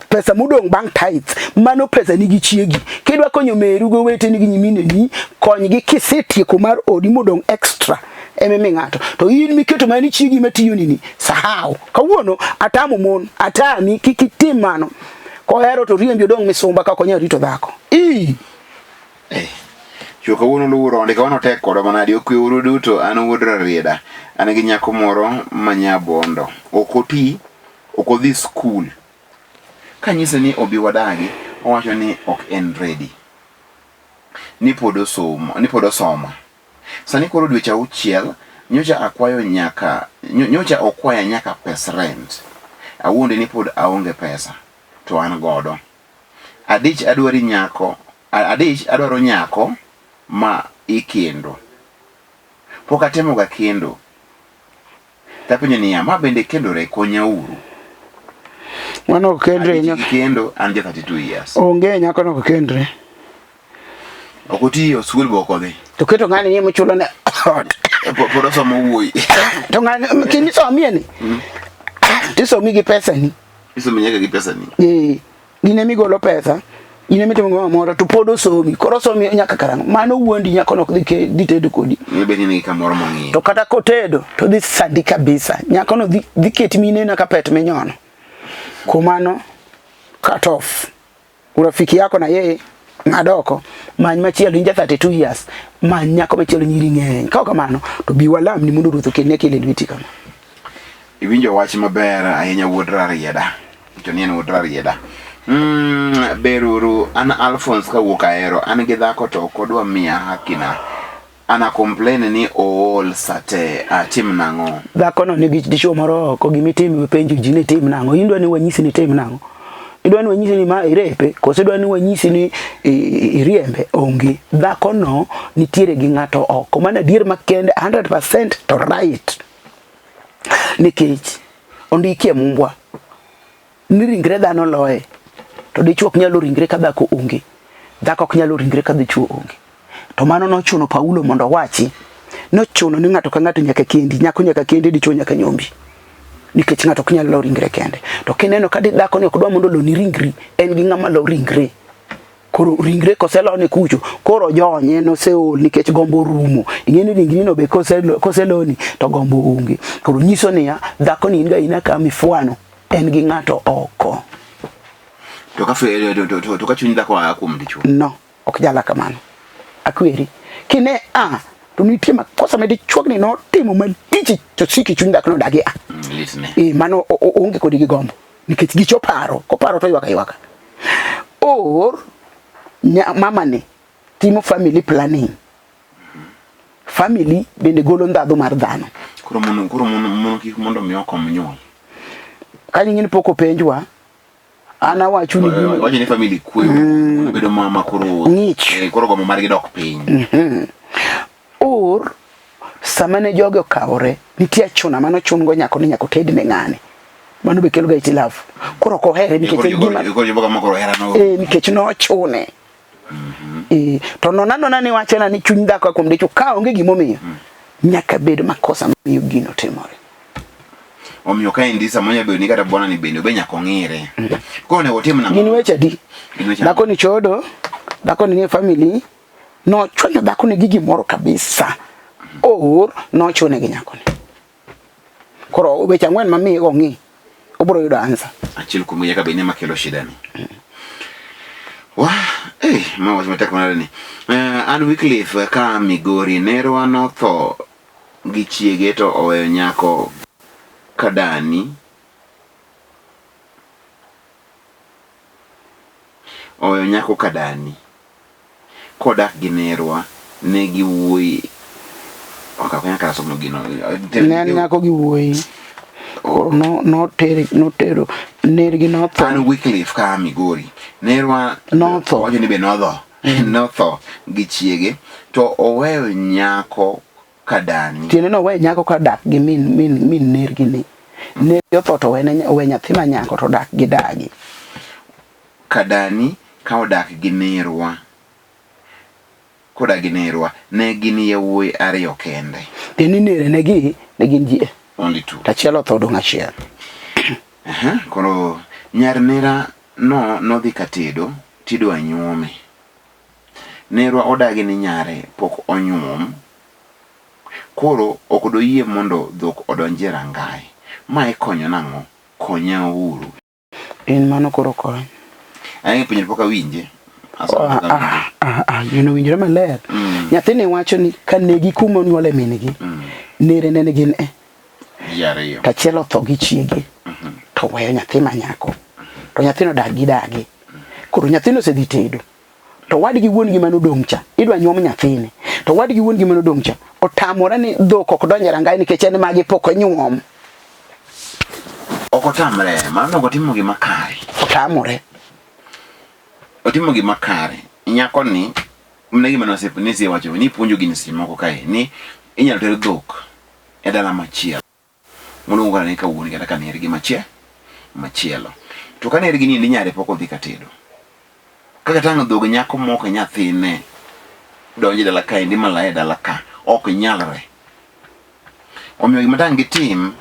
Pesa modong' bang' tithe, mano pesa nigi chiegi. Kidwa konyo meru gi oweteni gi nyimineni, konygi kisetieko mar odi modong' extra ema imi ng'ato. To in miketo mana ni chiegi ema tiyoni ni, sahau. Kawuono atamo mon, atami kik itim mano. Kohero to riembi odong' misumba ka ok onyal rito dhako. Ii. Eh. Chuo kawuono luwo ronde kawuono tek kodwa manadi okwe uru duto an wuod Rarieda an gi nyako moro ma nyabondo ok oti ok odhi skul kanyise ni obi wadagi owacho ni ok en ready ni pod osomo ni pod osomo sani koro dweche auchiel nyocha akwayo nyaka nyocha okwaya nyaka pes rent awuonde ni pod aonge pesa to an godo Adich adwari nyako, adich adwaro nyako ma ikendo. Pok atemoga kendo. Tapenjo niya, ma bende kendore konyauru. Mano ok kendre. Adich kendo an ja 32 years. Onge nyako no ok kendre. Ok otiyo skul be ok odhi. To keto ng'ani ni mochulo ne ot. Pod osomo wuoyi. To ng'ani kinisomie ni. Tisomi gi pesa ni. Isomi nyaka gi pesa ni. Eh, in ema igolo pesa, in ema itimo gimoro amora to pod osomi. Koro osomi nyaka karang'o? Mano wuondi nyako no ok dhi dhi tedo kodi. Ni be ni kamoro mong'iyo. To kata kotedo to dhi sandi kabisa. Nyako no dhi dhi keti mineno ka pet minyono. Kuom mano cut off. Urafiki yako na yeye ng'ad oko. Many machielo in ja 32 years. Many nyako machielo nyiri ng'eny. Ka ok kamano to bi walamni mondo Ruoth okelni akel e lweti kama. Iwinjo wach maber ahinya wuod Rarieda. To ni en wuod Rarieda. Beruru, an Alphonse kawuok Ahero. An gi dhako to ok odwa miya hakina. Ana complain ni ool sate, atim nang'o? Dhako no nigi dichuo moro oko, gima itim we penjo ji ni tim nang'o. In idwa ni wanyisi ni tim nang'o? Idwa ni wanyisi ni ma irepe koso idwa ni wanyisi ni iriembe? Onge. Dhako no nitiere gi ng'ato oko. Mano adier makende 100% to right. Nikech ondikie Mumbwa ni ringre dhano loye to dichuo ok nyalo ringre ka dhako onge, dhako ok nyalo ringre ka dichuo onge. To mano nochuno Paulo mondo owachi, nochuno ni ng'ato ka ng'ato nyaka kendi, nyako nyaka kendi, dichuo nyaka nyombi. Nikech ng'ato ok nyal lo ringre kende. To kineno ka dhako ni ok dwa mondo oloni ringri, en gi ng'ama lo ringre. Koro ringre koselone kucho, koro jonye noseol nikech gombo orumo. Ing'e ni ringri no be koseloni to gombo onge. Koro nyiso niya, dhako ni in ga ina ka mifwano en gi ng'ato oko. To ka to ka chuny dhako aa kuom dichuo? No, ok jala kamano. Akweri. Kine a to nitie makosa ma dichuogni notimo malich to siki chuny dhako no dagi a. Litne. Eh, mano oonge kodi gi gombo. Nikech gicho paro, koparo to ywak aywaka. Or mama ni timo family planning. Family bende golo ndhadhu mar dhano. Koro mono koro mono mono kik mondo mi okom nyuol. Ka nying'in pok openjwa, an awacho ni gino Wacho ni family kwe bedo mama koro Ng'ich. Koro gombo margi dok piny. Or sama ne jogi okawore, nitie achuna mane ochun go nyako ni nyaka oted ne ng'ane. Mano be kelo ga itilafu. Koro ok ohere nikech en gima Koro jogo kama koro hera no. Nikech nochune. To nona nona ni wachena ni chuny dhako kuom dichwo ka onge gimomiyo nyaka bed makosa miyo gino timore. Omiyo ka endi samoro nyalo bedo ni kata bwana ni bende obe nyaka ong'ire. Koro onego otim nang'o? Gin weche adi? Gin weche Dhako ni chodo, dhako ni nie family, nochwanyo dhako ni gi gimoro kabisa. Or nochune gi nyako ni. Koro weche ang'wen mamiye go ng'i, obiro yudo answer. Achiel kuom nyaka bed ni ema kelo shida ni. Wah, ma wach matek manade ni. An Wycliffe ka Migori, nerwa notho gi chiege to oweyo nyako kadani. Oweyo nyako kadani. Kodak gi nerwa, ne gi wuoyi. Ok, ok anyal kata somo gino. Ne en nyako gi wuoyi. Koro no no notero nergi notho. An Wycliffe ka Migori. Nerwa Notho. Wacho ni be notho. Notho gi chiege to oweyo nyako kadani. Tiende ni oweyo nyako ka dak gi min min min nergi ni. Nergi otho to owene owe nyathi ma nyako to dak gi dagi. Kadani ka odak gi nerwa. Kodak gi nerwa ne gin yawuoyi ariyo kende. Tiende ni nere ne gi ne gin ji. Only two. To achiel otho odong' achiel. Koro nyar nera no nodhi katedo tidwa nyuome. Nerwa odagi ni nyare pok onyuom koro ok doyie mondo dhok odonj e rangae. Ma ikonyo nang'o? Konya uru. In mano koro kony. Ang'e penjo pok awinje. Gino winjore maler. Nyathini wacho ni ka negi kuma onyuole min-gi, nere ne gin e. Ji ariyo. To achiel otho gi chiege. To oweyo nyathi ma nyako. To nyathino dak gi dagi. Koro nyathino osedhi tedo. To wadgi wuon gi mane odong' cha, idwa nyuom nyathini. To wadgi wuon gi mane odong' cha, otamore ni dhok ok donj e rangae nikech en magi pok onyuom. Ok otamre, mano ok otimo gima kare. Otamore. Otimo gima kare. Nyako ni, mna gima nosewacho ni ipuonjo gini seche moko kae, ni inyalo ter dhok e dala machielo. Mondo kata ne ka wuon kata ka nergi machielo. To ka nergi ni endi nyare pok odhi ka tedo. Kaka tang' dhog nyako mok nyathine donjo e dala ka endi malaya e dala ka ok nyalre. Omiyo gima tang' gitim,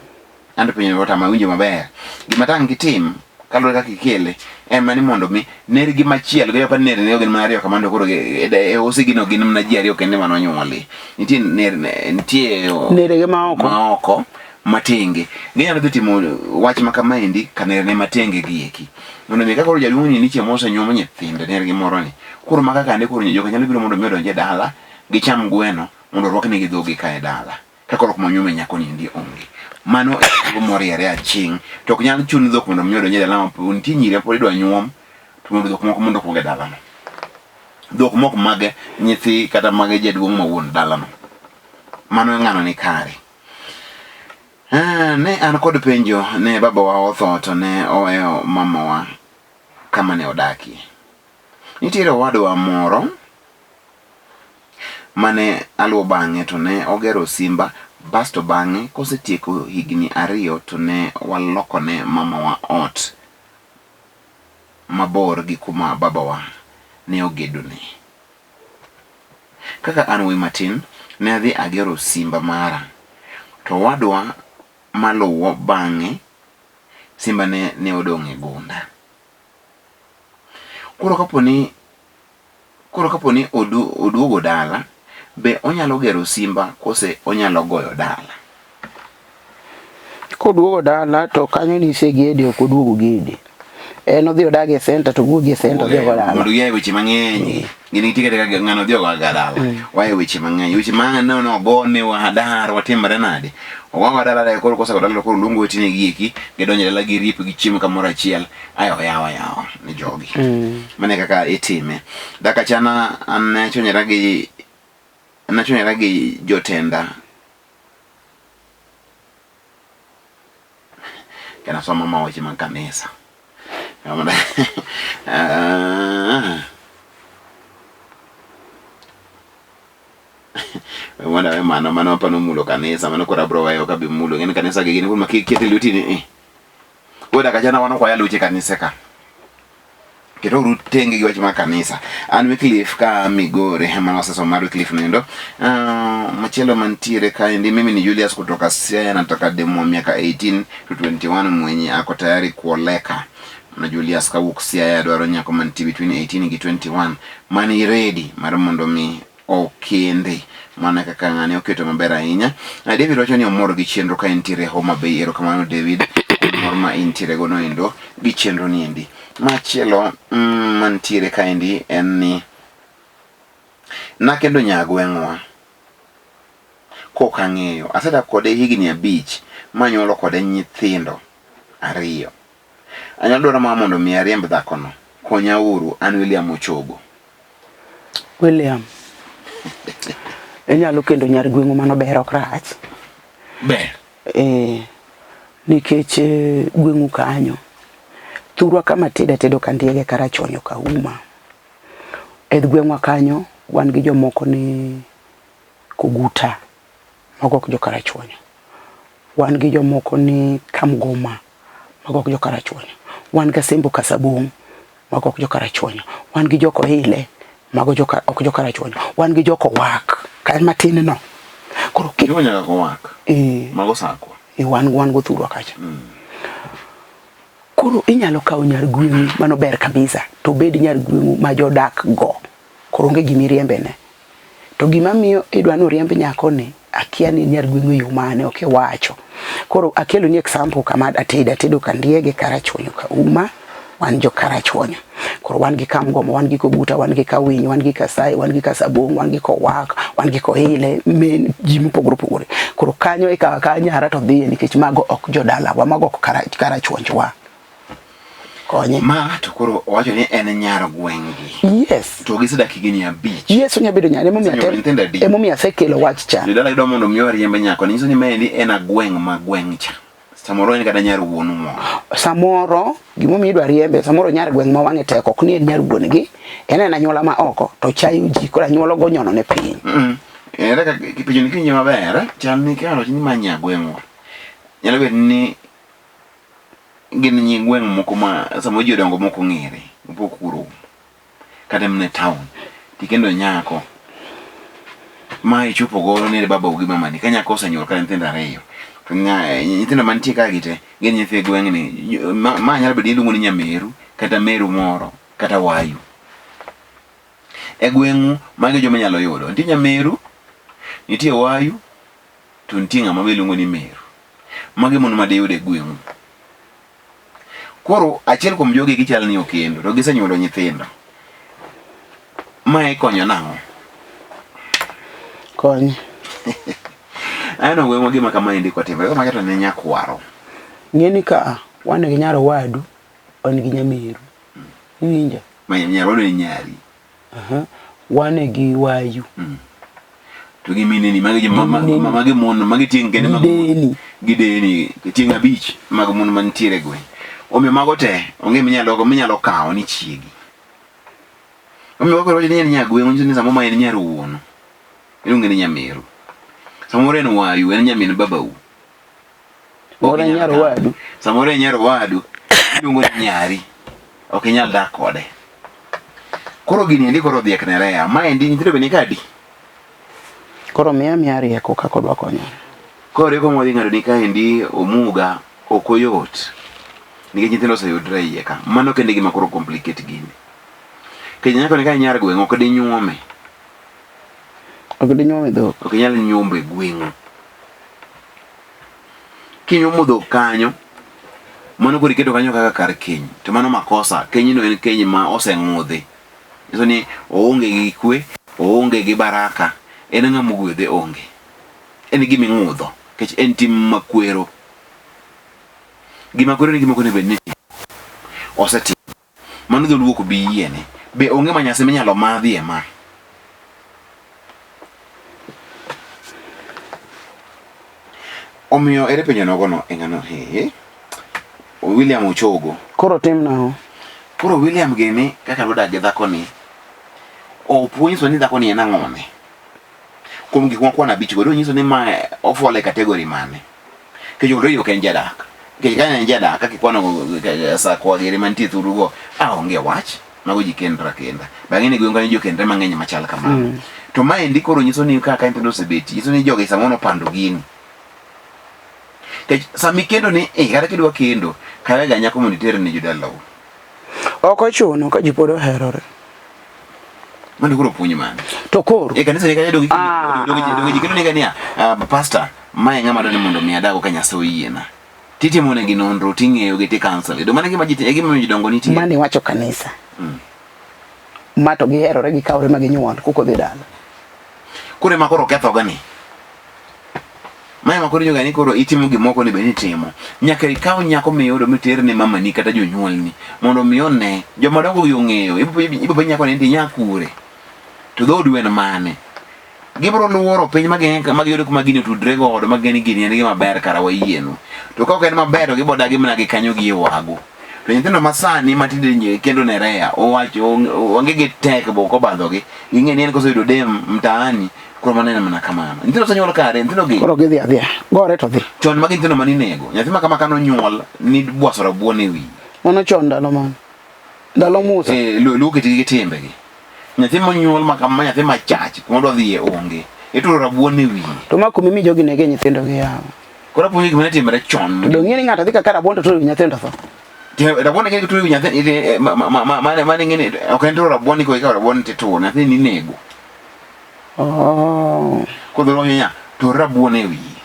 anto penjo otama winjo maber. Gima tang' gitim kaluwore kaka ikele en mana ni mondo mi nergi machielo gi pa ner ne gin mana ariyo kamano koro e hosi no gin mana ji ariyo kende mane onyuoli. Nitie ner nitie nerege ma oko ma oko matenge. Ginyalo dhi timo wach ma kamaendi ka nerne matenge gi eki. Mondo mi ka koro jaduong' ni nitie mosenyuomo nyithinde nergi moro ni. Koro maka kande koro joka nyalo biro mondo mi odonj e dala gicham gweno mondo orwaknegi dhogi ka e dala. Ka koro kuma onyuome nyako ni endi onge. Mano e tuo moriere aching'. To ok nyal chun dhok mondo mi odonj e dala ma nitie nyiri ma pod idwa nyuom to mondo dhok moko mondo okuong e dalano. Dhok mok mag nyithi kata mag jaduong' ma wuon dalano. Mano e ng'ano ni kare. Ne an kod penjo ne babawa otho to ne oweyo mamawa kama ne odakie. Nitiere owadwa moro mane aluwo bang'e to ne ogero simba basto bang'e kosetieko higni ariyo to ne walokone mamawa ot mabor gi kuma babawa ne ogedone. Kaka an wuoyi matin, ne adhi agero simba mara to owadwa maluwo bang'e simba ne ne odong' e gunda. Koro kapo ni Koro kapo ni oduogo dala, be onyalo gero simba kose onyalo goyo dala? Koduogo dala to kanyo nisegede ok oduogo gede. En odhi odag e center to wuogi e center odhi ogo dala. Mondo giaye weche mang'eny. Gin nitie kata ka ng'ano odhi ogo ga dala. Waye weche mang'eny. Weche ma no no go ne wadar watimre nade. Ogo dala dala koro kosego dala koro luongo wetene gi eki gidonjo dala gi rip gi chiemo kamoro achiel ayo yawa yawa ne jogi. Mano e kaka itime. Daka chana an ne achwanyora gi nachwanyora gi jotenda kana somo ma weche mag kanisa. Ah. Mondo awe mano, mano apano mulo kanisa, mano koro abro weyo ka be mulo. Ng'eni kanisa gi gin kuma kiketo lweti ni eh. Koro dakika chana wan ok wayal weche kanise ka. Keturu tenge gi wach mar kanisa. An Wycliffe ka Migori, mano wasesomo mar Wycliffe noendo. Machielo mantiere kaendi, mimi ni Julius kutoka Siaya, nataka demu wa miaka 18 to 21 mwenye ako tayari kuoleka. Mano Julius kawuok Siaya dwaro nyako mantie between 18 gi 21 mani ready mar mondo mi okende. Mana kaka ng'ani oketo maber ahinya. David wacho ni omor gi chenro ka entiere Homa Bay. Erokamano David kuom mor ma intiere gono endo gi chenro ni endi. Machielo mantiere kaendi en ni nakendo nyagweng'wa kok ang'eyo. Asedak kode higni 5 manyuolo kode nyithindo 2. Anyalo dwaro mana mondo mi ariemb dhakono. Konya uru, an William Ochogo. William, inyalo kendo nyar gweng'u mano ber ok rach. Ber. Nikech gweng'u kanyo. Thurwa kama tedo atedo kandiege karachuonyo kauma. E gweng'wa kanyo wan gi jomoko ni Koguta, mago ok jo Karachuonyo. Wan gi jomoko ni Kamgoma, mago ok jo Karachuonyo. Wan gi Asembo Kasabong', mago ok jo Karachuonyo. Wan gi joko Ile, mago joka, ok jo Karachuonyo. Wan gi joko Wak, ka en matin no. Koro ki nyaka kowak. Mago sakwa. Wan go thurwa kacha. Koro inyalo kawo nyar gweng'u, mano ber kabisa, to obed nyar gweng'u ma jodak go. Koro onge gima iriembene. To gima miyo idwa ni oriemb nyakoni, akia ni nyar gweng'u e yo mane, ok iwacho. Koro akelo ni example kama atedo, atedo Kandiege, Karachuonyo, Kauma, wan jo Karachuonyo. Koro wan gi Kamgoma, wan gi Koguta, wan gi Kawiny, wan gi Kasai, wan gi Kasabong', wan gi Kowak, wan gi Koile, men ji mopogore opogore. Koro kanyo ikawo akawa nyara to dhiye nikech mago ok jodalawa, mago ok Karachuonjwa. Konye. Ma to koro owacho ni en nyar gweng'gi. Yes. To gisedak higni 5. Yes, onya bedo nyar, emomiyo Osenyuolo nyithindo adi? emomiyo asekelo wach cha. Jodala gidwa mondo mi oriemb nyako, nyiso ni maendi en agweng' ma gweng' cha. Samoro en kata nyar wuonu moro. Samoro gimomiyo idwa riembe, samoro nyar gweng' ma wang'e tek ok ni en nyar wuon gi, en en anyuola ma oko to chayo ji, koro anyuola go nyono ne piny. Ere kaka penjo ni kiwinje maber, chal ni kawach ni ma nya gweng'wa. Nyalo bedo ni gin nyi gweng' moko ma samoro ji odongo mok ong'ere, mapok oromo. Kata mana e town, tikendo nyako ma ichopo godo ni babau gi mamani, ka nyako osenyuol kata nyithindo 2, to nyithindo mantie ka gi te gin nyithi gweng'ni. Ma nyalo bedo ni iluongo ni nyameru kata meru moro kata wayu. E gweng'u magi joma inyalo yudo. Nitie nyameru, nitie wayu, to nitie ng'ama be iluongo ni meru. Magi mon ma diyud e gweng'u. Koro achiel kuom jogi gichal ni okendo to gisenyuolo nyithindo. Mae konyo nang'o? Kony. Aneno gweng'wa gima kama endi kotimore, kama to ne nyakwaro. Ng'e ni ka wan gi nyar owadu, wan gi nyameru. Iwinjo? Ma nyar owadu ni nyari. Wan gi wayu. To gi mineni, magi magi mon, magi tieng' kende mag mon. Gi deni, tieng' 5 mag mon mantiere e gweng'. Omiyo mago te, onge minyalo kawo ni chiegi. Omiyo kaka wacho ni en nyar gweng', onyiso ni samoro ma en nyar wuonu. Iluonge ni nyameru. Samoro en wayu, en nyamin babau. Samoro en nyar owadu. Samoro en nyar owadu, iluongo ni nyari. Ok inyal dak kode. Koro gini endi koro odhiek ne Rea. Ma endi nyithindo be ni kadi? Koro miya miya rieko kaka odwa konyore. Koro rieko modhi ng'ado ni kaendi omuga ok oyot. Nikech nyithindo oseyudre e iye ka. Mano kende gima koro complicate gini. Kech nyako ni ka nyar gweng' ok dinyuome. Ok dinyuome dhok. Ok inyal nyuombo e gweng'u. Kinyuomo dhok kanyo, mano koro iketo kanyo kaka kar keny. To mano makosa. Kenyno en keny ma oseng'udhi. Nyiso ni oonge gi kwe, oonge gi baraka, en ng'ama ogwedhe onge. En gima ing'udho, nikech en tim makwero. Gima kwero ni gima ok onego bed ni itimo. Osetimo. Mano dholuo ok bi yiene. Be onge manyasi minyalo madhie ma? Omiyo ere penjo nogono e ng'ano he? William Ochogo. Koro tim nang'o? Koro William gini kaka nodak gi dhakoni, opuonjso ni dhakoni en ang'one. Kuom gik mwakwano abich go, onyiso ni ma ofall e category mane. Nikech already ok en jadak. Nikech ka en jadak, kaka ikwano sakwa giri mantie thurugo, a onge wach. Mago ji kendre akenda. Bang'e ni gweng' kanyo ji okendre mang'eny machal kamano. To maendi koro nyiso ni kaka nyithindo osebet, nyiso ni jogi samoro nopando gini. Nikech sama ikendo ni, eh, kata kidwa kendo, kawega nyako mondo iter ne jodalau. Ok ochuno ka ji pod oherore. Mano koro puonj mane? To koro. E kanisa ni kanyo dogi dogi ji kendo ni niya, pastor, mae ng'ama dwani mondo mi adago ka Nyasaye oyiena. Titimo negi nonro, ting'eyo gi ti counsel. Do mano e gima ji e gima omiyo jodongo nitie. Mano iwacho kanisa. Ma to giherore gikawre ma ginyuol kuko dhi dala. Koro ema koro kethoga ni. Ma ema koro inyuga ni koro itimo gimoko ni be ni itimo. Nyaka ikaw nyako miyudo miter ne mamani kata jonyuolni mondo mi one. Joma dongo gi ong'eyo. Ibo penj nyako ni to inya kure. To dhoodu en mane? Gibiro luoro piny ma giyudo kuma gini otudre godo ma gini gini en gima ber kara wayienu. To ka ok en maber to gibo dagi mana gi kanyo gi e wagu. To nyithindo ma sani ma tinde kendo ne rea owacho onge gi tek bo kobadhogi. Ging'e ni en koseyudo dem mtaani koro mano en mana kamano. Nyithindo osenyuol kare, nyithindo gi. Koro gidhi adhiya. Gore to dhi. Chon magi nyithindo mane inego. Nyathi ma kama kane onyuol ni bwaso rabuon e wiye. Mano chon ndalo mane? Ndalo Musa. Eh, luo kitgi gi timbegi. Nyathi monyuol ma kama nyathi machach kuma odwa dhiye onge. Ituro rabuon e wiye. To ma kuma imi jogi nege nyithindo gi yawa. Koro apuonjo gima ne timore chon. To dong' ing'e ni ng'ato dhi kaka rabuon to turo wi nyathino to tho. Rabuon ing'e ni turo wi nyathi mane mane ing'e ni ok en turo rabuon ni koikawo rabuon tituro nyathi ni inego. Oh. Koro dholuo niya, tur rabuon e wiye.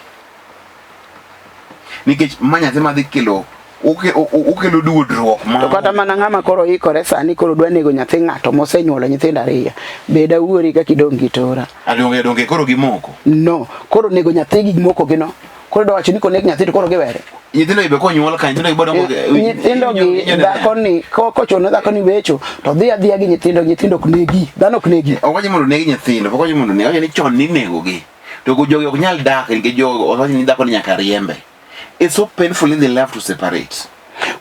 Nikech ma nyathi madhi kelo okelo duodruok ma To kata mana ng'ama koro ikore sani koro dwa nego nyathi ng'ato mosenyuolo nyithindo ariyo. Bed awuori kaka idong' gi tora. Adonge donge koro gimoko. No, koro nego nyathi gi moko gi no. Koro dwa wacho ni koneg nyathi to koro giwere. Nyithindo be konyuol ka nyithindo gi dongo nyithindo gi dhako ni kochuno dhako ni wecho to dhi adhiya gi nyithindo nyithindo ok negi dhano ok negi. Ok wacho mondo negi nyithindo, pok wacho mondo negi, wacho ni chon ninego gi. To jogi ok nyal dak nikech jogi owacho ni dhako ni nyaka riembe. It's so painful in the love to separate.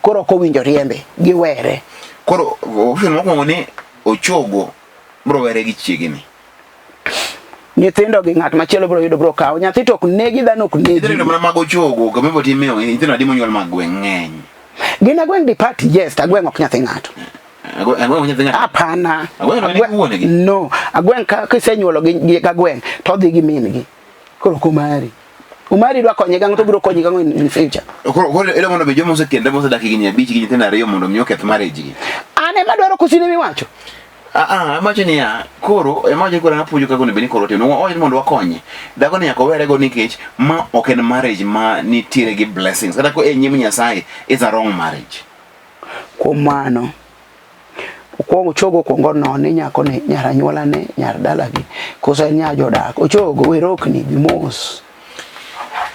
Koro ok owinjo riembe, giwere. Koro option mokwongo ni ochogo bro were gi chiege ni. Nyithindo gi ng'at machielo bro yudo bro kawo. Nyathi to ok negi, dhano ok negi. Nyithindo mana mag ochogo, kama ibo timeo, nyithindo adi monyuol mag gweng' ng'eny. Gin agweng' di party, yes, to agweng' ok nyathi ng'ato. Agweng' ok nyathi ng'ato? Hapana. Agweng' to nigi wuon gi? No, agweng' ka kisenyuolo gi agweng' to odhi gi min gi. Koro ok omari. Umari dwa konye gang'o to biro konyi gang'o in future. Koro koro ilo mondo be joma osekendre mosedak higni abich gi nyithindo ariyo mondo mi oketh marriage gi. An ema dwaro kosine miwacho. Ah ah, amacho niya, koro ema wacho koro napuonjo kaka onego bed ni koro otimo. Wawacho ni mondo wakonye. Dhako ni nyaka owere go nikech ma ok en marriage ma nitiere gi blessings. Kata ko e nyim Nyasaye is a wrong marriage. Kuom mano, okwongo ochogo okwongo one nyako ni nyar anyuola ne nyar dalagi koso en nyar jodak. Ochogo we rokni dhi mos.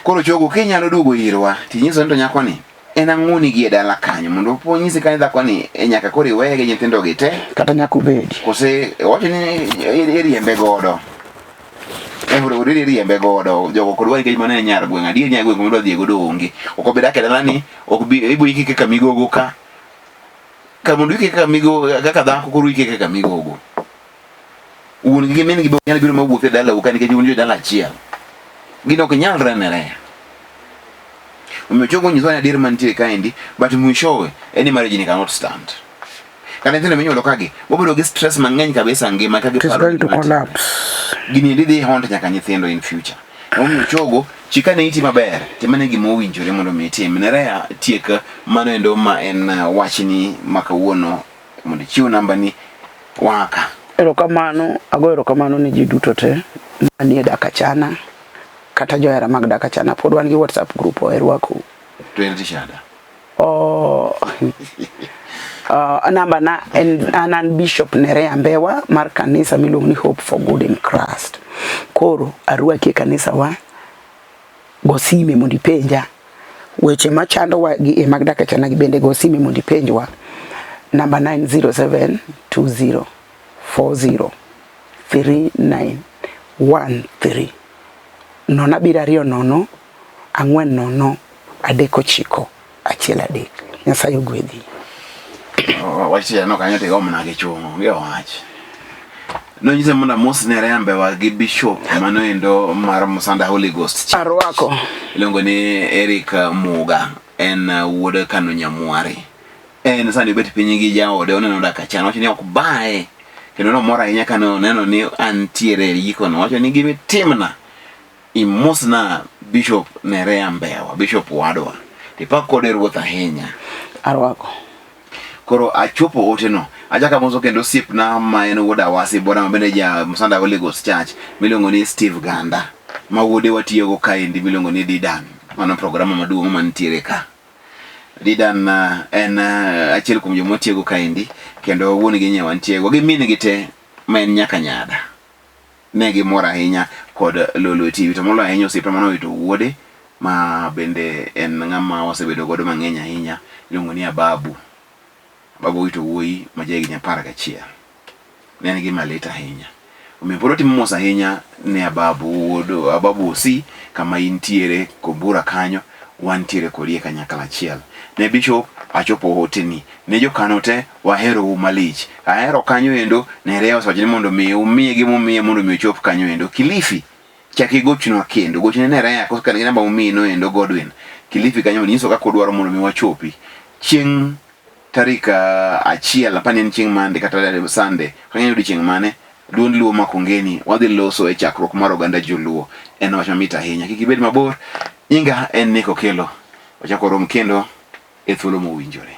Koro chogo kinyalo duogo irwa tinyiso ni to nyako ni en ang'o ni gi e dala kanyo mondo opo nyisi kanyo dhako ni e nyaka koro iweye gi nyithindo gi te kata nyaka ubedi kose owacho ni iriembe godo e iriembe godo jogo kod wani nikech mano en nyar gweng' adier nyar gweng' kuma idwa dhiye godo onge ok obi dak e dalani ok bi ibo ike kaka migogo ka kar mondo ike kaka migogo kaka dhako koro ike kaka migogo wuon gi min gi be nyalo biro mawuoth e dalau ka nikech un jodala achiel gino ok nyalre ne reya omiyo chogo nyisowa ni adier mantie kaendi but mwishowe any marriage ni cannot stand kata nyithindo minyuolo kagi wabedo gi stress mang'eny kabisa ngima ka It is going to collapse. Gini endi dhi haunt nyaka nyithindo in future. Omiyo chogo chikane iti maber, timane gima owinjore mondo mi itim. Nerea tiek mano endo ma en wachni ma kawuono mondo ichiw nambani. Waka. Erokamano, ago erokamano ne ji duto te manie Dakachana kata johera mag Dakachana. Pod wan gi WhatsApp group oherwakou. To en tich ada? Oh, namba na en an an Bishop Nerea Mbewa mar kanisa miluongo ni Hope for Good in Christ. Koro arwaki e kanisa wa go sime mondo ipenja weche machandowa gi e mag Dakachana gi bende go sime mondo ipenjwa namba 90720403913 nono abiriyo ariyo nono ang'wen nono adek ochiko achiel adek. Nyasaye ogwedhi. Wach no kanyo to igomna gi chungo, onge wach. Nonyise mondo amos ne Rembewa gi Bishop mano endo mar Musanda Holy Ghost Church. Arwako. Iluongo ni Eric Muga, en wuod Kano Nyamwari. En sani obet piny gi jaode oneno dak achana, owacho ni ok baye. Kendo nomor ahinya kane oneno ni antiere e yikono. Owacho ni gima itimna, imosna Bishop Nerea Mbewa, Bishop wadwa. Tipak kode Ruoth ahinya. Arwako. Koro achopo oteno. Achako amoso kendo osiepna ma en wuod Awasi Boda ma bende ja Musanda Holy Ghost Church miluongo ni Steve Ganda ma wuode watiyogo kaendi miluongo ni Didan. Mano programa maduong' mantiere ka. Didan en achiel kuom joma watiyogo kaendi kendo wuon gi nyawa ntiego gi min gi te ma en nyaka nyada. Ne gimor ahinya kod Lolwe TV to moloyo ahinya osiepna mane owito wuode ma bende en ng'ama wasebedo godo mang'eny ahinya iluongo ni Ababu. Ababu owito wuoyi ma jahigni 11. Ne en gima lit ahinya. Omiyo pod watimo mos ahinya ne Ababu wuod Ababu Osi kama intiere Kombura kanyo wantiere kodi e kanyakla achiel. Ne Bishop achopo oteni. Ne jokano te waherou malich. Ahero kanyo endo Nerea osewacho ni mondo mi umiye gima umiye mondo mi ochop kanyo endo. Kilifi chak igochna kendo. Gochne Nerea koso kan gi namba momiyi no endo Godwin. Kilifi kanyo nyiso kaka odwaro mondo mi wachopi. Chieng' tarik achiel apani en chieng' Monday kata Sunday. Ok ang'eyo odiochieng' mane. Duond Luo Makongeni wadhi loso e chakruok mar oganda joluo. En wach mamit ahinya. Kik ibed mabor. Nyinga en Nick Okello. Wachako rom kendo e thuolo mowinjore.